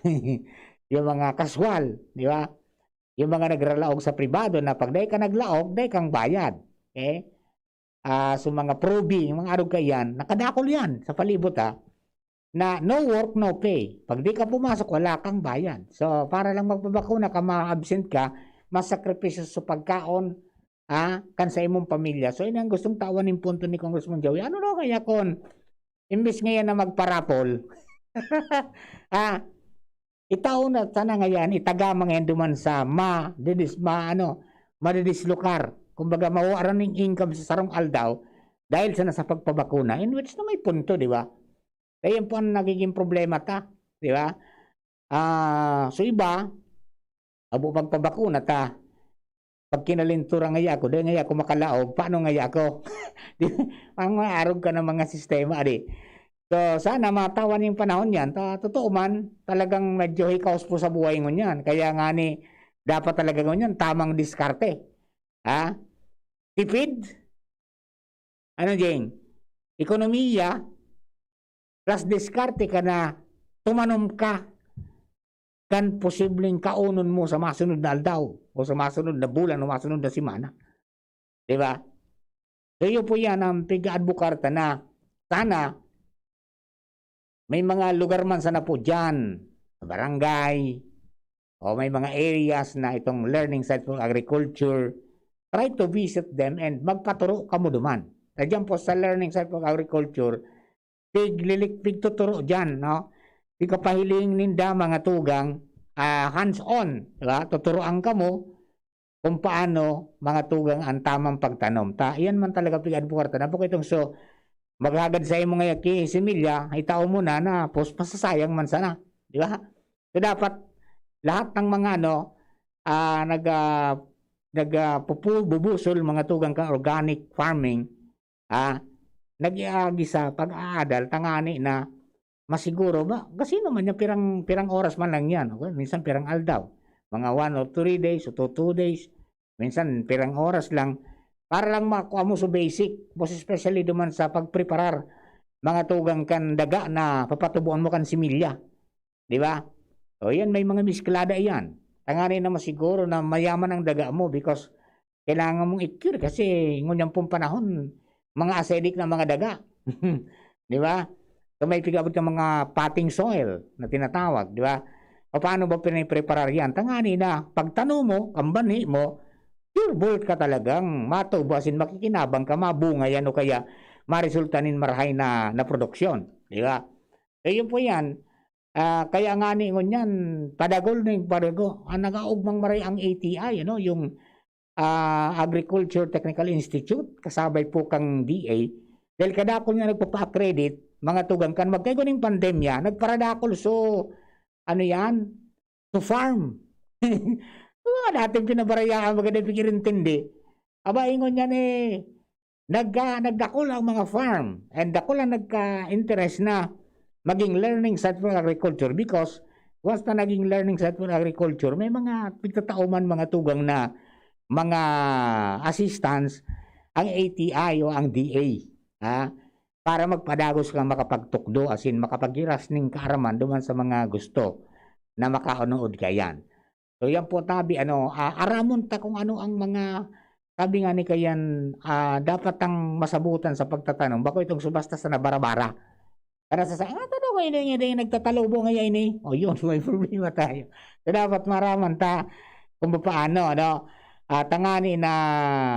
Yung mga kaswal, di ba? Yung mga nagralaog sa pribado na pag dai ka naglaog, dai kang bayad. Okay? Ah, so mga probi, yung mga arog kaiyan, nakadakol yan sa palibot, ha, na no work, no pay. Pag di ka pumasok, wala kang bayad. So, para lang magpabakuna ka, ma-absent ka, masakripisyo sa pagkaon, ah, kan sa imong pamilya. So, ini ang gustong tawan ning punto ni Congressman Joey. Ano daw kaya kun imbis ngayon na magparapol, ah, itao na sana ngayon, itagama ngayon duman sa ma-, didis-, ma-, ano, madidislokar. Kumbaga, mawawaran ning income sa sarong aldaw dahil sana sa pagpabakuna. In which na may punto, di ba? Kaya yan po ang nagiging problema ta, di ba? Ah, so iba, abo magpabakuna ta. Pag kinalinturan ngaya ako, dahil ngaya ako makalaog, paano ngaya ako? Di ba? Ang mga arog ka ng mga sistema, di. So, sana matawan yung panahon yan. Ta-, totoo man, talagang medyo hikaos po sa buhay ngunyan. Kaya nga ni, dapat talaga ngunyan, tamang diskarte. Ha? Tipid? Ano, Jing? Ekonomiya, plus diskarte ka na tumanom ka kan posibleng kaonon mo sa masunod na aldaw o sa masunod na bulan o masunod na semana. Di ba? So, yun po yan ang pig-aadbokar ta na sana may mga lugar man sana po dyan, sa barangay, o may mga areas na itong learning site for agriculture, try to visit them and magpaturo kamo duman. Kaya dyan po sa learning site for agriculture, piglilik-, pigtuturo dyan, no? Pigpapahiling ninda mga tugang, ah, hands-on, di ba? Tuturuan kamo kung paano mga tugang ang tamang pagtanom. Ta, iyan man talaga pig-adbokar ta. Napakitong so, maghagad sa imo nga ki-, similya, itao mo na, na, pos, masasayang man sana. Di ba? So, dapat lahat ng mga ano, ah, nag, ah, nag, ah, pupu-, bubusol, mga tugang kan organic farming, ah, nag-aagi sa pag-aadal, tangani na masiguro ba, kasi naman yan, pirang, pirang oras man lang yan, o kaya minsan pirang aldaw, mga one or three days, o two, two days, minsan pirang oras lang, para lang makuha mo sa basic, most especially duman sa pagpreparar, mga tugang kan daga na papatubuan mo kan similya. Di ba? O yan, may mga misklada iyan. Tangani na masiguro na mayaman ang daga mo because kailangan mong i-cure kasi ngunyan pong panahon, mga acidic na mga daga. Di ba? So, may pig-abot ka mga potting soil na tinatawag, di ba? Paano ba pinipreparar yan? Tangani na, pagtanom mo, kambanhi mo, sure ball ka talagang matubo, as in, makikinabang ka, mabunga yan o kaya maresulta nin marahay na, na produksyon. Di ba? So, yun po yan. Ah, kaya nga ni ngunyan, padagol na yung padago. Ang nag-augmang maray ang A T I, ano, yung, ah, Agriculture Technical Institute, kasabay po kang D A. Dahil kadakol nga nagpapa-accredit, mga tugang kan, magkaigo ning pandemya, nagparadakol. So, ano yan? To farm. Mga dating pinabarayaan, mga di pikirintindi. Aba, ingon niya ni, nagka-, nagdakol ang mga farm and dakol ang nagka-interest na maging learning site for agriculture because once na naging learning site for agriculture, may mga pigtatao man mga tugang na mga assistance ang A T I o ang D A, ha? Para magpadagos kang makapagtukdo, asin makapaghiras ning kaaraman duman sa mga gusto na makaunood kaiyan. So, yan po, tabi, ano, ah, aramon ta kung ano ang mga, sabi nga ni kayan, ah, dapat tang masabutan sa pagtatanom. Bako itong subasta sa nabara-bara. Kana sa, "Ah, tano ko ini, ini, nagtatalubo nga yan, eh." O, yun, may problema tayo. So, dapat maraman ta kung paano, ano, ah, tangani na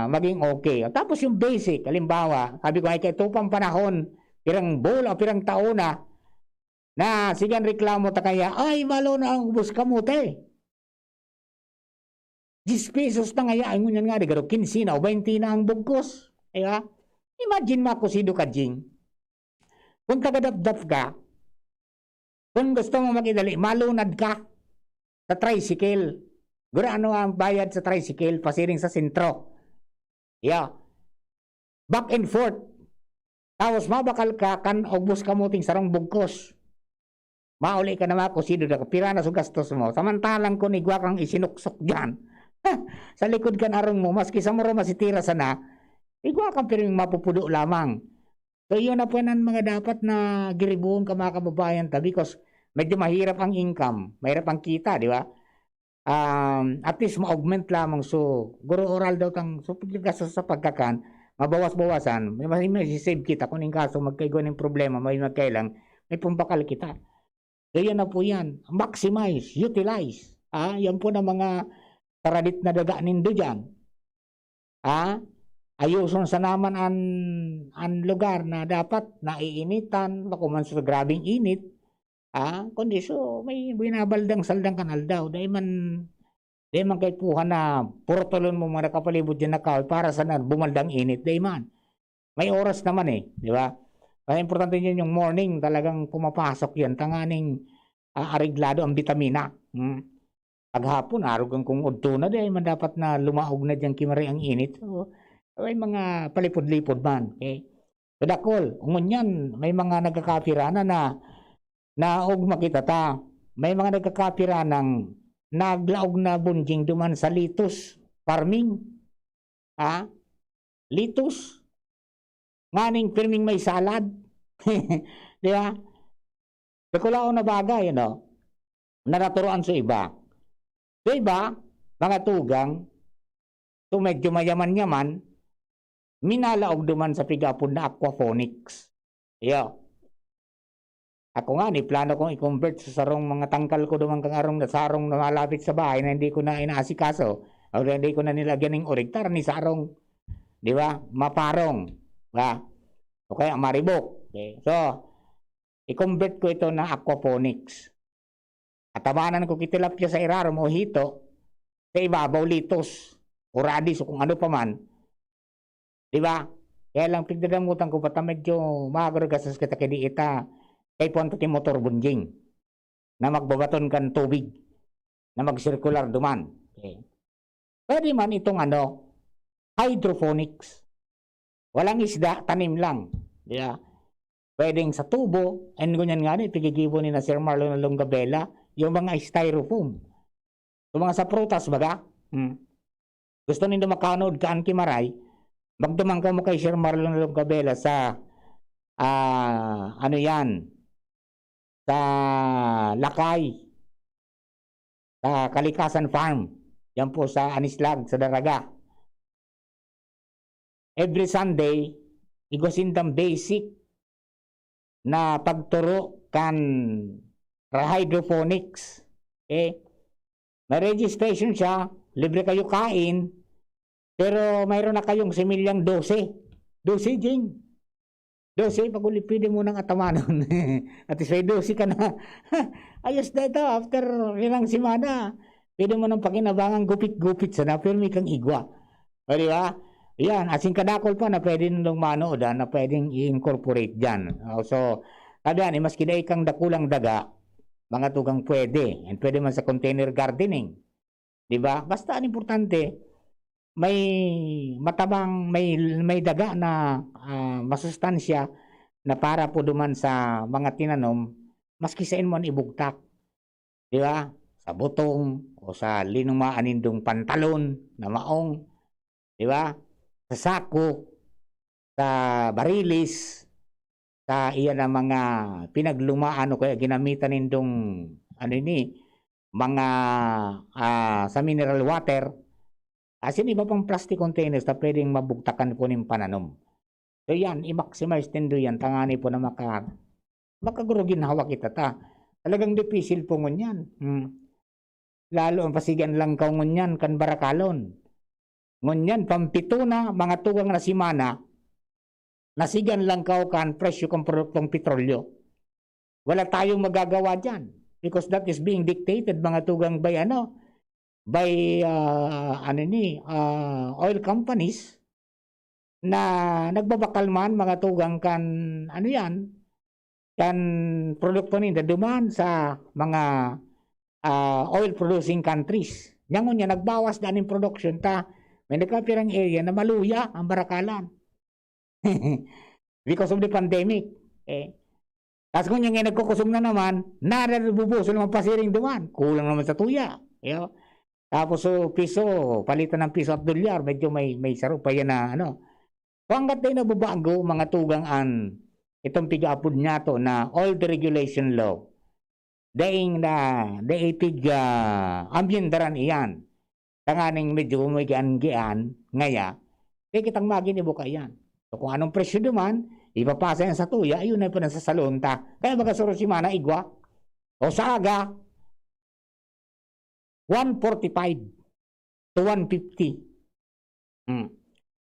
maging okay. O, tapos yung basic, halimbawa, sabi ko, ay, kay tupang panahon, pirang bola, pirang taon na, na, sige, ang reklamo ta kaya, "Ay, malo na ang ubos kamote." Diyes pesos na ngaya, ay ngunyan nga, di garo, kinse na o baynte na ang bugkos. Di ba? Imagine mo ako, Sido Kajing. Kung taga-Dapdap ka, kung gusto mo magidali, malunad ka sa tricycle. Guro, ano ang bayad sa tricycle pasiring sa sentro? Yeah. Back and forth. Tapos mabakal ka, kan ubos kamoting sarong bugkos. Mauli ka na, makusido na ka, pira na sa gastos mo. Samantalang kung igwa kang isinuksok diyan, sa likod kan arong mo, maski sa muro masitira sana, igwa kang pirming mapupudo lamang. So, yun na po yan ang mga dapat na giribuhon ka, mga kababayan ta, because medyo mahirap ang income, mahirap ang kita, di ba? Um, at least ma-augment lamang. So, guro oral daw tang, so, pagkagasto sa pagkakan, mabawas-bawasan, may, may, may save kita. Kung in kaso magkaigwa ng problema, may magkailang, may pambakal kita. So, yan na po yan. Maximize, utilize. Ah, yan po na mga taradit na daga nindo dyan. Ah, ayuson sa naman an, an lugar na dapat naiinitan, bako man sa grabing init. Ah, kundi so, may binabaldang-saldang kan aldaw. Dai man, dai man kaipuhan na purtulon mo mga nakapalibot diyan na kahoy para sa na bumaldang init. Dai man. May oras naman eh, di ba? Kaya importante yun yung morning, talagang pumapasok yan. Tanganing, ah, areglado ang bitamina. Hmm. Paghapon, arugan kung udto na, di ay man dapat na lumaog na diyan kimari ang init. So, may mga palipod-lipod man. Okay? Kadakol, ngunyan, may mga nagkakapira na, na, na ugma kita ta. May mga nagkakapira ng naglaog na bunjing duman sa litos farming. Ha? Litos. Nganing pirming may salad. Di ba? Dakulaon na bagay, ano? Na naturoan sa iba. Sa iba, mga tugang, so medyo mayaman-yaman, minalaog duman sa pigapod na aquaponics. Iyo. Ako nga, ni plano kong i-convert sa sarong mga tangkal ko duman kang arong na sarong na malapit sa bahay na hindi ko na inaasikaso. O hindi ko na nilagyan ng orig, tara ni sarong, di ba? Maparong. Ba? O kaya maribok. Okay. So, i-convert ko ito na aquaponics. Atamanan ko ki tilapia sa irarom o hito, sa ibabaw litos, o radis o kung ano pa man. Di ba? Kaya lang, pigdadamutan ko pa ta medyo magaro gastos kita kay di ita kay puwan ta ki motor bunjing na magbabaton kan tubig na magsirkular duman. Okay. Pwede man itong ano, hydroponics. Walang isda, tanim lang. Di ba? Pwedeng sa tubo, and ngunyan nga ni, pigigibo ni na Sir Marlon na Longabela, yung mga styrofoam. Yung mga sa prutas, baga? Hmm. Gusto nindo makanood kaan ki maray? Magduman kamo kay Sir Marlon Longabela sa, ah, ano yan? Sa Lakay. Sa Kalikasan Farm. Yan po sa Anislag, sa Daraga. Every Sunday, igwa sindang basic na pagturo kan hydroponics. Okay? May registration siya, libre kayo kain, pero mayroon na kayong similyang dose. Dose, Jing. Dose, pag uli, pwede mo nang atamanon. At least may dose ka na. Ayos na ito, after ilang semana, pwede mo nang pakinabangan gupit-gupit sana, pero may kang igwa. O, di ba? Yan, asin kadakol pa na pwede nang manood, ah, na pwedeng i-incorporate dyan. Oh, so, sabi yan, eh, maski dai kang dakulang daga, mga tugang pwede. And pwede man sa container gardening. 'Di ba? Basta ang importante, may matabang, may, may daga na, ah, masustansya na para po duman sa mga tinanom, maski saen mo an ibugtak. 'Di ba? Sa butong o sa linumaan nindong pantalon na maong, 'di ba? Sa sako, sa barilis, sa iyan na mga pinaglumaan o kaya ginamitan nindong, ano ini, mga, ah, sa mineral water, asin iba pang plastic containers na pwedeng mabugtakan po nin pananom. So yan, i-maximize nindo yan, tangani po na maka-, makaguro ginhawa kita ta. Talagang dipisil po ngunyan. Hmm. Lalo ang pasigan langkaw ngunyan kan barakalon. Ngunyan, pampito na, mga tugang na simana, nasigan langkaw kan presyo kan produktong petrolyo. Wala tayong magagawa diyan because that is being dictated, mga tugang, by ano, by, ah, ano ni, ah, oil companies na nagbabakal man, mga tugang, kan, ano yan, kan produkto ninda duman sa mga, ah, oil producing countries. Ngunyan nagbawas daa nin production ta, may nagkapirang area na maluya ang barakalan. Because of the pandemic. Eh, tas ngunyan nga nagkukusog na naman, narabubuso naman pasiring duman. Kulang naman sa tuya. Yo. Tapos, so, piso, palitan ng piso at dolyar, medyo may, may saro pa yan na, ano. So, hanggat di nababago, mga tugang, an itong pigaapod niyato na old regulation law, daing na, daing pig, ah, amyendaran iyan. Tanganing medyo umigian-gian ngaya, di kitang maginibo kaiyan. So, kung anong presyo duman, ipapasa yan sa tuya, ayun na yung pinagsasaluhan ta. Kaya baga saro simana igwa, o sa aga, one forty-five to one fifty. Hmm.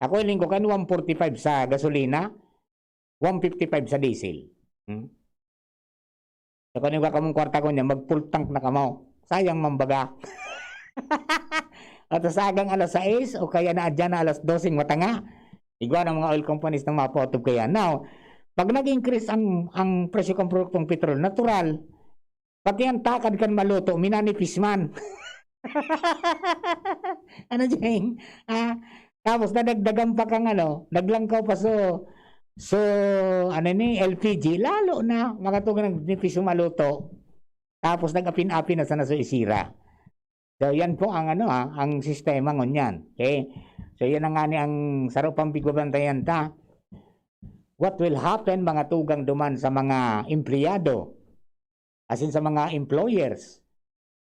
Ako, hiling ko kan one forty-five sa gasolina, one fifty-five sa diesel. Hmm. So, kung igwa kamong kwarta ko niya, mag-full tank na kamo. Sayang man baga. At sa agang alas sais, o kaya na adyan na alas doseng matanga, igwa ng mga oil companies na mapaotob kaya. Now, pag nag-increase ang, ang presyo kan produktong petrol, natural, pati ang takad kan maluto, minanipis man. Ano, Jeng? Ah, tapos nadagdagan pa kang ano, naglangkaw pa so, so, ano ni, L P G, lalo na, mga tugang, nagnipis so maluto. Tapos nag-apin-apin na sana so isira. So, yan po ang ano, ah, ang sistema ngunyan. Okay? So, yan ang ngani ang saro pang pigbabantayan ta. What will happen, mga tugang, duman sa mga empleyado? As in, sa mga employers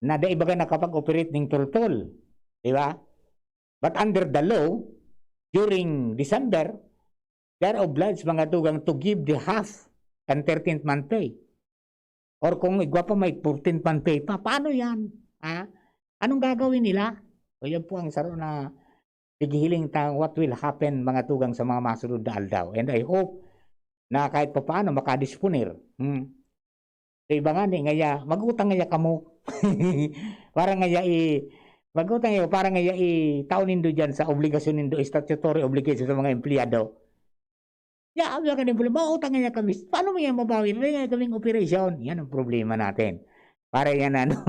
na dai baga nakapag-operate ning tultol, di ba? But under the law, during December, they are obliged, mga tugang, to give the half kan thirteenth month pay. Or kung igwa pa, may fourteenth month pay pa. Paano yan? Ha? Anong gagawin nila? So, yan po ang saro na pighihiling ta, what will happen, mga tugang, sa mga masunod na aldaw. And I hope na kahit papaano makadisponer. Hmm. Sa iba ngani, ngaya, mag-utang ngaya kamo. Para ngaya i-, mag-utang ngaya, para ngaya itao nindo diyan sa obligasyon nindo, statutory obligation sa mga empleyado. Ya, abi ka nin problema, "Mautang ngaya kami. Paano mo yan mabawi? May ngaya kaming operasyon." Yan ang problema natin. Para yan, ano,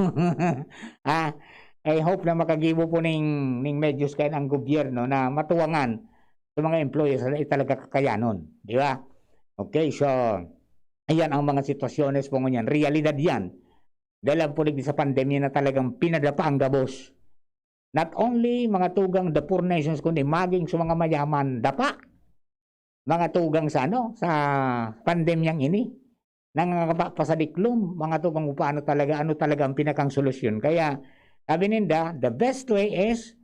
ah, I hope na makagibo po ning, ning medyos kayan ang gobyerno na matuwangan sa mga employers na talaga kakayanon, di ba? Okay, so, ayan ang mga sitwasyones po ngunyan. Realidad yan. Dahil ang pulig sa pandemya na talagang pinadapa ang gabos. Not only mga tugang the poor nations, kundi maging sa mga mayaman, dapa. Mga tugang sa ano, sa pandemyang ini. Nangangapa pa sa diklom, mga tugang, kung paano talaga, ano talaga ang pinakang solusyon. Kaya, sabi ninda, the best way is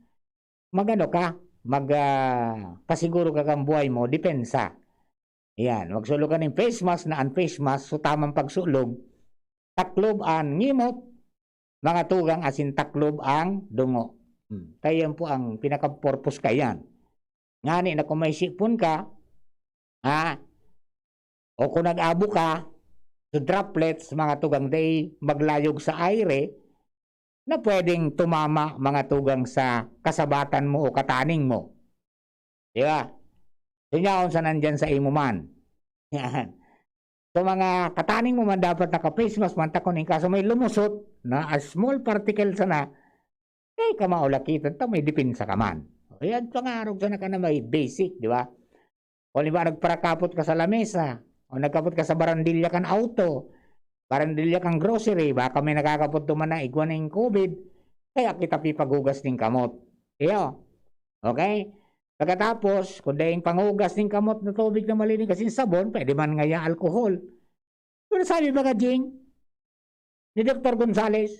mag-ano ka, mag, ah, pasiguro ka kan buhay mo, depensa. Yan, magsulog ka nin face mask na an face mask, so tamang pagsulog, taklob an ngimot, mga tugang, asin taklob ang dungo. Hmm, kaya yan po ang pinaka-purpose kaiyan. Ngani na kung may sipon ka, ha, o kung nag-abo ka, so droplets, mga tugang, dai maglayog sa aire na pwedeng tumama, mga tugang, sa kasabatan mo o kataning mo. Di ba? So, yaon sa nandyan sa imo man. Yan. So, mga kataning mo man dapat naka-face mask man, ta kun in kaso may lumusot na a small particle sana, Ay, kamaulakitan ta, may depensa ka man. O, yan, pangarog sana ka na may basic, di ba? O, di ba, nagparakapot ka sa lamesa, o nagkapot ka sa barandilya kan auto, barandilya kan grocery, baka may nakakapot duman na igwa ning covid, kaya kita pipaghugas ning kamot. Iyo. Okay? Pagkatapos, kung daing panghugas ning kamot na tubig na malinis, kasi sabon, pwede man ngaya alcohol. Pero sabi ba ka, Jing, ni Doktor Gonzales,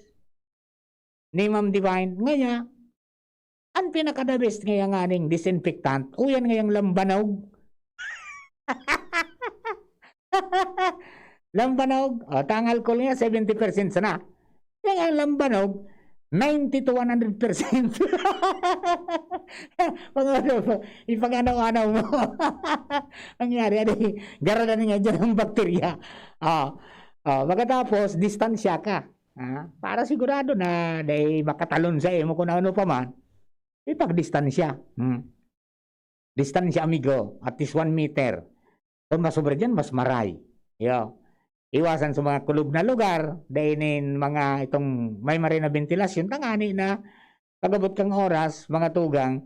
ni Ma'am Divine, ngaya, ang pinaka-the best ngaya nganing disinfectant, o yan ngayang lambanog. Lambanog, o, ta ang alcohol niya, seventy percent sana. Yan ang lambanog, ninety to one hundred percent. Pag ano po, ipag-anaw-anaw mo. Ang yari, ano, eh, garadan nga dyan ang bakterya. Ah, ah, pagkatapos, distansya ka. Ah, para sigurado na dai makatalon sa imo kung ano pa man, ipagdistansya. Hmm. Distansya, amigo, at least one meter. Kung masobra dyan, mas maray. Yo. Iwasan sa mga kulob na lugar, dai nin mga itong may maray na bentilasyon, tangani na pag-abot kang oras, mga tugang,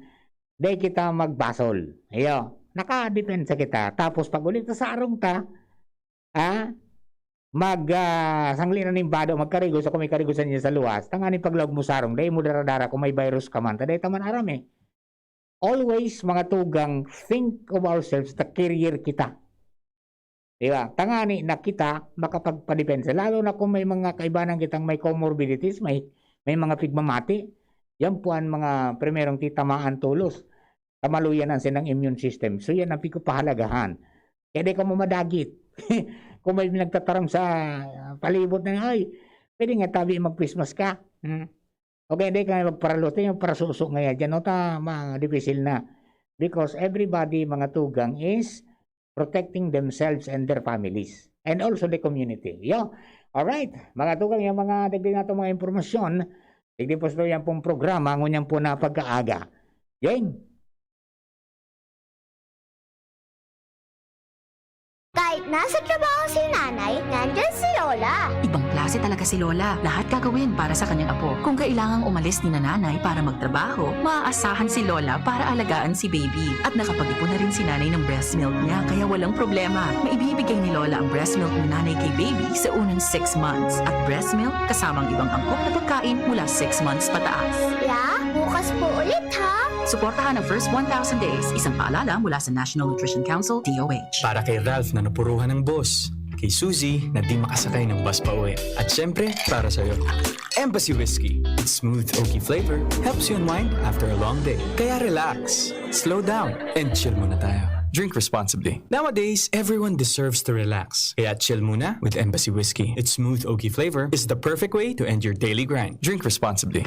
dai kita magbasol. Iyo, nakadepensa kita. Tapos pag ulit sa sarong ta, ah, mag, ah, sangli na nin bado, magkarigos, ako may karigosan niya sa luwas, tangani paglaog mo sarong, dai mo dara-dara kung may virus ka man, ta dai ta man aram eh. Always, mga tugang, think of ourselves na carrier kita. Di ba? Tangani na kita makapagpadepensa. Lalo na kung may mga kaibanan kitang may comorbidities, may, may mga pigmamati. Yan po ang mga primerong titamaan tolos. Kamaluyan ang sinang immune system. So, yan ang pigpapahalagahan. Kaya di ka mamadagit. Kung may nagtataram sa, ah, palibot na, "Ay, pwede nga tabi mag-Christmas ka." Hmm. Okay, di ka magparalos, di yung parasuso nga yan. Diyan, no, ta, ma-, dipisil na. Because everybody, mga tugang, is protecting themselves and their families. And also the community. Yo. Alright, mga tugang, yung mga dagdag nato mga impormasyon, digdi po sa yan pong programa, ngunyan po na pagkaaga. Jeng. Kahit nasa trabaho si nanay, nandyan si lola. Ibang klase talaga si lola. Lahat gagawin para sa kanyang apo. Kung kailangang umalis ni nanay para magtrabaho, maaasahan si lola para alagaan si baby. At nakapag-ipon na rin si nanay ng breast milk niya, kaya walang problema. Maibibigay ni lola ang breast milk ni nanay kay baby sa unang six months. At breast milk kasama ang ibang angkop na pagkain mula six months pataas. Ya, bukas po ulit ha. Suportahan ang first one thousand days. Isang paalala mula sa National Nutrition Council, D O H. Para kay Ralph na napuruhan ng boss. Kay Suzy na di makasakay ng bus pa uwi. At syempre, para sa'yo. Embassy Whiskey. Its smooth, oaky flavor helps you unwind after a long day. Kaya relax, slow down, and chill muna tayo. Drink responsibly. Nowadays, everyone deserves to relax. Kaya chill muna with Embassy Whiskey. Its smooth, oaky flavor is the perfect way to end your daily grind. Drink responsibly.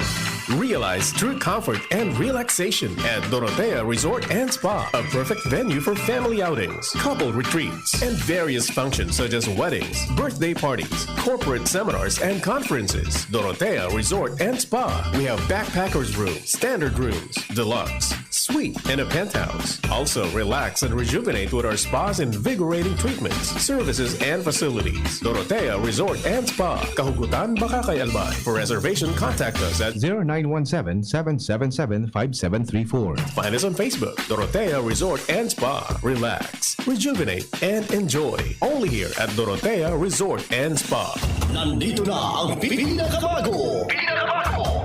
Realize true comfort and relaxation at Dorotea Resort and Spa, a perfect venue for family outings, couple retreats, and various functions such as weddings, birthday parties, corporate seminars, and conferences. Dorotea Resort and Spa. We have backpackers room, standard rooms, deluxe, suite, and a penthouse. Also, relax and rejuvenate with our spa's invigorating treatments, services, and facilities. Dorotea Resort and Spa, Kahugutan, Bacacay, Albay. For reservation, contact us at zero nine one seven, seven seven seven, five seven three four. Find us on Facebook, Dorotea Resort and Spa. Relax, rejuvenate, and enjoy. Only here at Dorotea Resort and Spa. Nandito na ang pinakabago.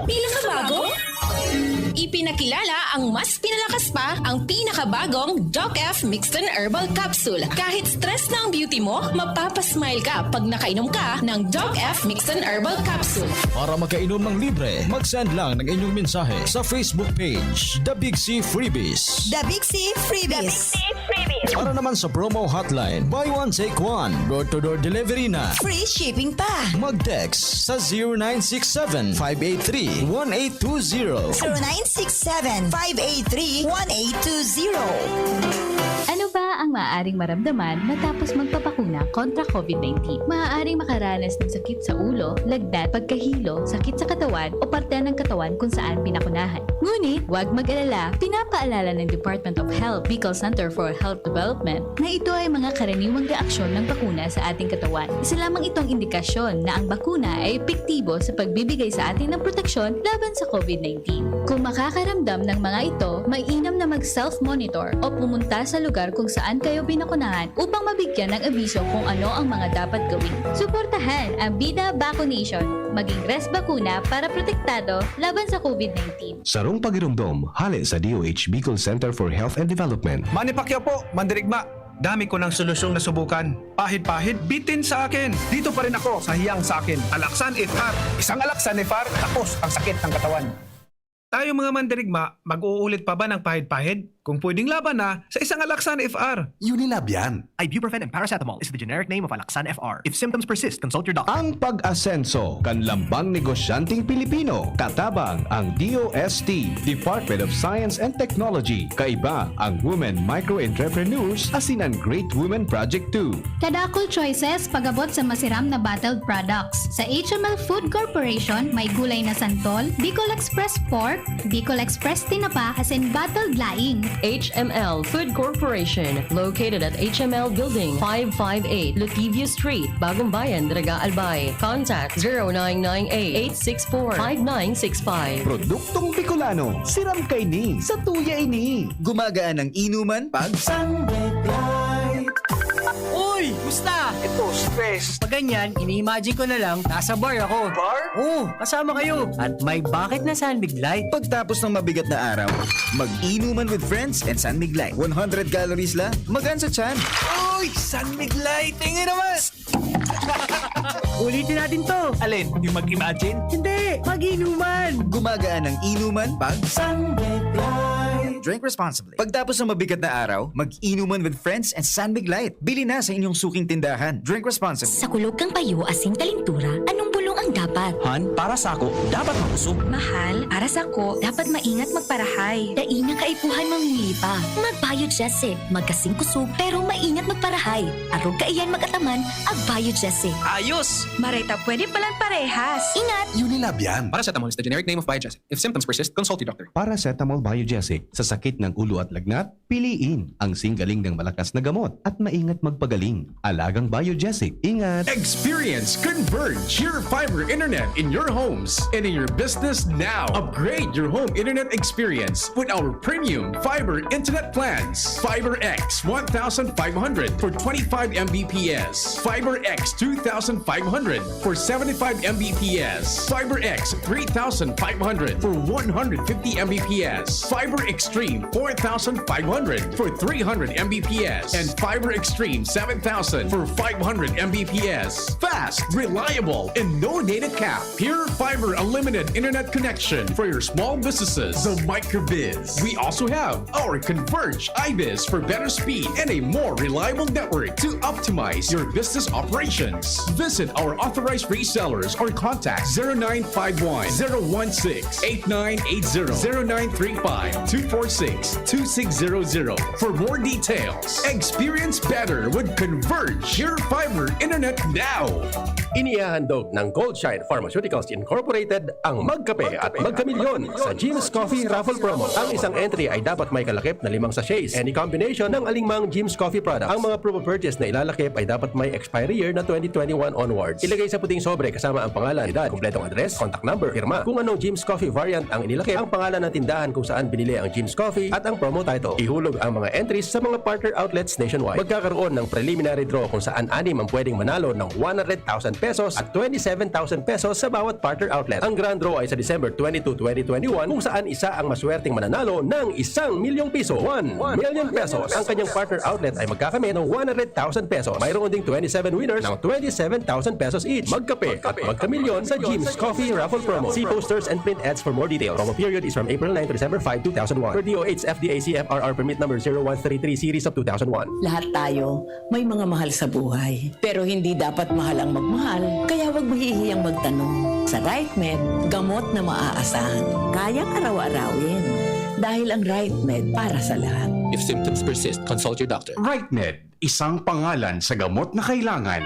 Pinakabago? Ipinakilala ang mas pinalakas pa, ang pinakabagong Doc F Mixed and Herbal Capsule. Kahit stress na ang beauty mo, mapapasmile ka pag nakainom ka ng Doc F Mixed and Herbal Capsule. Para makainom ng libre, mag-send lang ng inyong mensahe sa Facebook page, The Big C Freebies. The Big C Freebies. Para naman sa promo hotline, buy one, take one, door-to-door delivery na. Free shipping pa. Mag-text sa zero nine six seven, five eight three, one eight two zero. Zero nine six seven, five eight three, one eight two zero. Ano ba ang maaaring maramdaman matapos magpabakuna kontra COVID nineteen. Maaaring makaranas ng sakit sa ulo, lagnat, pagkahilo, sakit sa katawan o parte ng katawan kung saan pinakunahan. Ngunit, huwag mag-alala, pinapaalala ng Department of Health, Bicol Center for Health Development, na ito ay mga karaniwang reaksyon ng bakuna sa ating katawan. Isa lamang itong indikasyon na ang bakuna ay epektibo sa pagbibigay sa atin ng proteksyon laban sa COVID nineteen. Kung makakaramdam ng mga ito, mainam na mag-self-monitor o pumunta sa lugar kung saan kayo binakunahan upang mabigyan ng abiso kung ano ang mga dapat gawin. Suportahan ang Bida Vaccination. Maging res bakuna para protektado laban sa COVID nineteen. Sarong pagiromdom, hale sa D O H Bicol Center for Health and Development. Manny Pacquiao po, mandirigma. Dami ko ng solusyong nasubukan. Pahid-pahid, bitin sa akin. Dito pa rin ako sa hiyang sa akin. Alaxan F R. Isang Alaxan F R, tapos ang sakit ng katawan. Tayo mga mandirigma, mag-uulit pa ba ng pahid-pahid? Kung pwedeng laban na, sa isang Alaxan F R. Unilab yan. Ibuprofen and paracetamol is the generic name of Alaxan F R. If symptoms persist, consult your doctor. Ang pag-asenso kan lambang negosyanteng Pilipino, katabang ang D O S T, Department of Science and Technology. Kaiba ang Women Micro Entrepreneurs asin ang Great Women Project two. Kadakul Choices pag-abot sa masiram na bottled products. Sa H M L Food Corporation, may gulay na santol, Bicol Express Pork, Bicol Express Tinapa, asin bottled laing. H M L Food Corporation, located at H M L Building, five five eight, Lotivio Street, Bagong Bayan, Daraga, Albay. Contact zero nine nine eight, eight six four, five nine six five. Produktong Bicolano, siram kaini, satuya ini. Gumagaan ang inuman pag Sunday Bright. Uy! Gusta? Ito, stress. Pag ganyan, ini-imagine ko na lang, nasa bar ako. Bar? Oo, kasama kayo. At may bucket na San Mig Light. Pagtapos ng mabigat na araw, mag-inuman with friends and San Mig Light. One hundred calories lang, magaan sa tiyan. Uy! San Mig Light! Tingin naman! Ulitin natin to. Alin? Yung mag-imagine? Hindi! Mag-inuman! Gumagaan ang inuman pag San Mig Light. Drink responsibly. Pagtapos ng mabigat na araw, mag-inuman with friends and San Mig Light. Bili na sa inyong suking tindahan. Drink responsibly. Sa kulog kan payo asin kalentura, anong bulong ang dapat? Han, para sako, dapat makusog. Mahal, para sako, dapat maingat magparahay. Dai na kaipuhan mamili pa. Mag-Biogesic. Magkasing kusog, pero maingat magparahay. Arog kaiyan mag-ataman, ag-Biogesic. Ayos! Maray ta pwede palan parehas. Ingat! Unilab yan. Paracetamol is the generic name of Biogesic. If symptoms persist, consult your doctor. Paracetamol Biogesic. Sa sakit ng ulo at lagnat, piliin ang singgaling ng malakas na gamot at maingat magpagaling. Alagang Biogesic. Ingat! Experience Converge, your fiber internet in your homes and in your business now. Upgrade your home internet experience with our premium fiber internet plans. Fiber X one thousand five hundred for twenty-five M B P S. Fiber X two thousand five hundred for seventy-five M B P S. Fiber X three thousand five hundred for one hundred fifty M B P S. Fiber Extreme four thousand five hundred for three hundred M B P S. And Fiber Extreme seven thousand for five hundred M B P S. Fast, reliable, and no data cap. Pure Fiber Unlimited Internet Connection for your small businesses. The Microbiz. We also have our Converge iBiz for better speed and a more reliable network to optimize your business operations. Visit our authorized resellers or contact zero nine five one, zero one six, eight nine eight zero, zero nine three five, two four six, two six zero zero for more details. Experience better with Converge Pure Fiber Internet now. Inihahandog ng Goldshine Pharmaceuticals Incorporated ang Magkape at Magkamilyon sa Jim's Coffee Raffle Promo. Ang isang entry ay dapat may kalakip na limang sachets, any combination ng alingmang Jim's Coffee product. Ang mga proof of purchase na ilalakip ay dapat may expiry year na twenty twenty-one onwards. Ilagay sa puting sobre kasama ang pangalan, edad, kompletong address, contact number, pirma. Kung anong Jim's Coffee variant ang inilakip, ang pangalan ng tindahan kung saan binili ang Jim's Coffee at ang promo title. Ihulog ang mga entries sa mga partner outlets nationwide. Magkakaroon ng preliminary draw kung saan anim ang pwedeng manalo ng one hundred thousand pesos at twenty-seven thousand pesos sa bawat partner outlet. Ang grand draw ay sa December twenty-two, twenty twenty-one, kung saan isa ang maswerteng mananalo ng isang milyong piso, one million pesos. Ang kanyang partner outlet ay magkakamit ng one hundred thousand pesos. Mayroon ding twenty-seven winners ng twenty-seven thousand pesos each. Magkape at magkamilyon sa Jim's Coffee Raffle Promo. See posters and print ads for more details. Promo period is from April nine to December five, two thousand one. Per D O H F D A C F R R permit number zero one three three series of two thousand one. Lahat tayo may mga mahal sa buhay. Pero hindi dapat mahal ang magmahal, kaya huwag mahihiyang magtanong. Sa Right Med, gamot na maaasahan. Kayang araw-arawin. Dahil ang right med para sa lahat. If symptoms persist, consult your doctor. Rightmed, isang pangalan sa gamot na kailangan.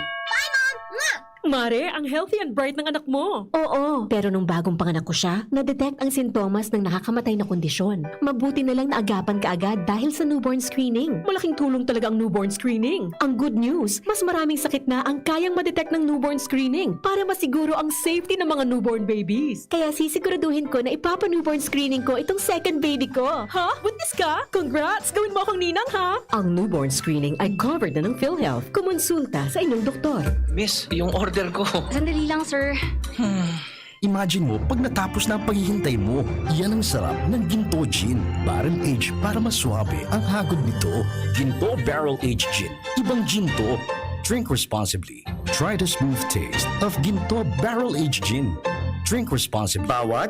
Mare, ang healthy and bright ng anak mo. Oo, pero nung bagong panganak ko siya, na-detect ang sintomas ng nakakamatay na kondisyon. Mabuti na lang naagapan ka agad dahil sa newborn screening. Malaking tulong talaga ang newborn screening. Ang good news, mas maraming sakit na ang kayang ma-detect ng newborn screening para masiguro ang safety ng mga newborn babies. Kaya sisiguraduhin ko na ipapa-newborn screening ko itong second baby ko. Ha? Buntis ka? Congrats! Gawin mo akong ninang, ha? Ang newborn screening ay covered na ng PhilHealth. Kumonsulta sa inyong doktor. Miss, yung order ko. Sandali lang, sir. Imagine mo, pag natapos na ang paghihintay mo, yan ang sarap ng Ginto Gin. Barrel Age para mas suabe ang hagod nito. Ginto Barrel Age Gin. Ibang Ginto. Drink responsibly. Try the smooth taste of Ginto Barrel Age Gin. Drink responsibly. Bawat,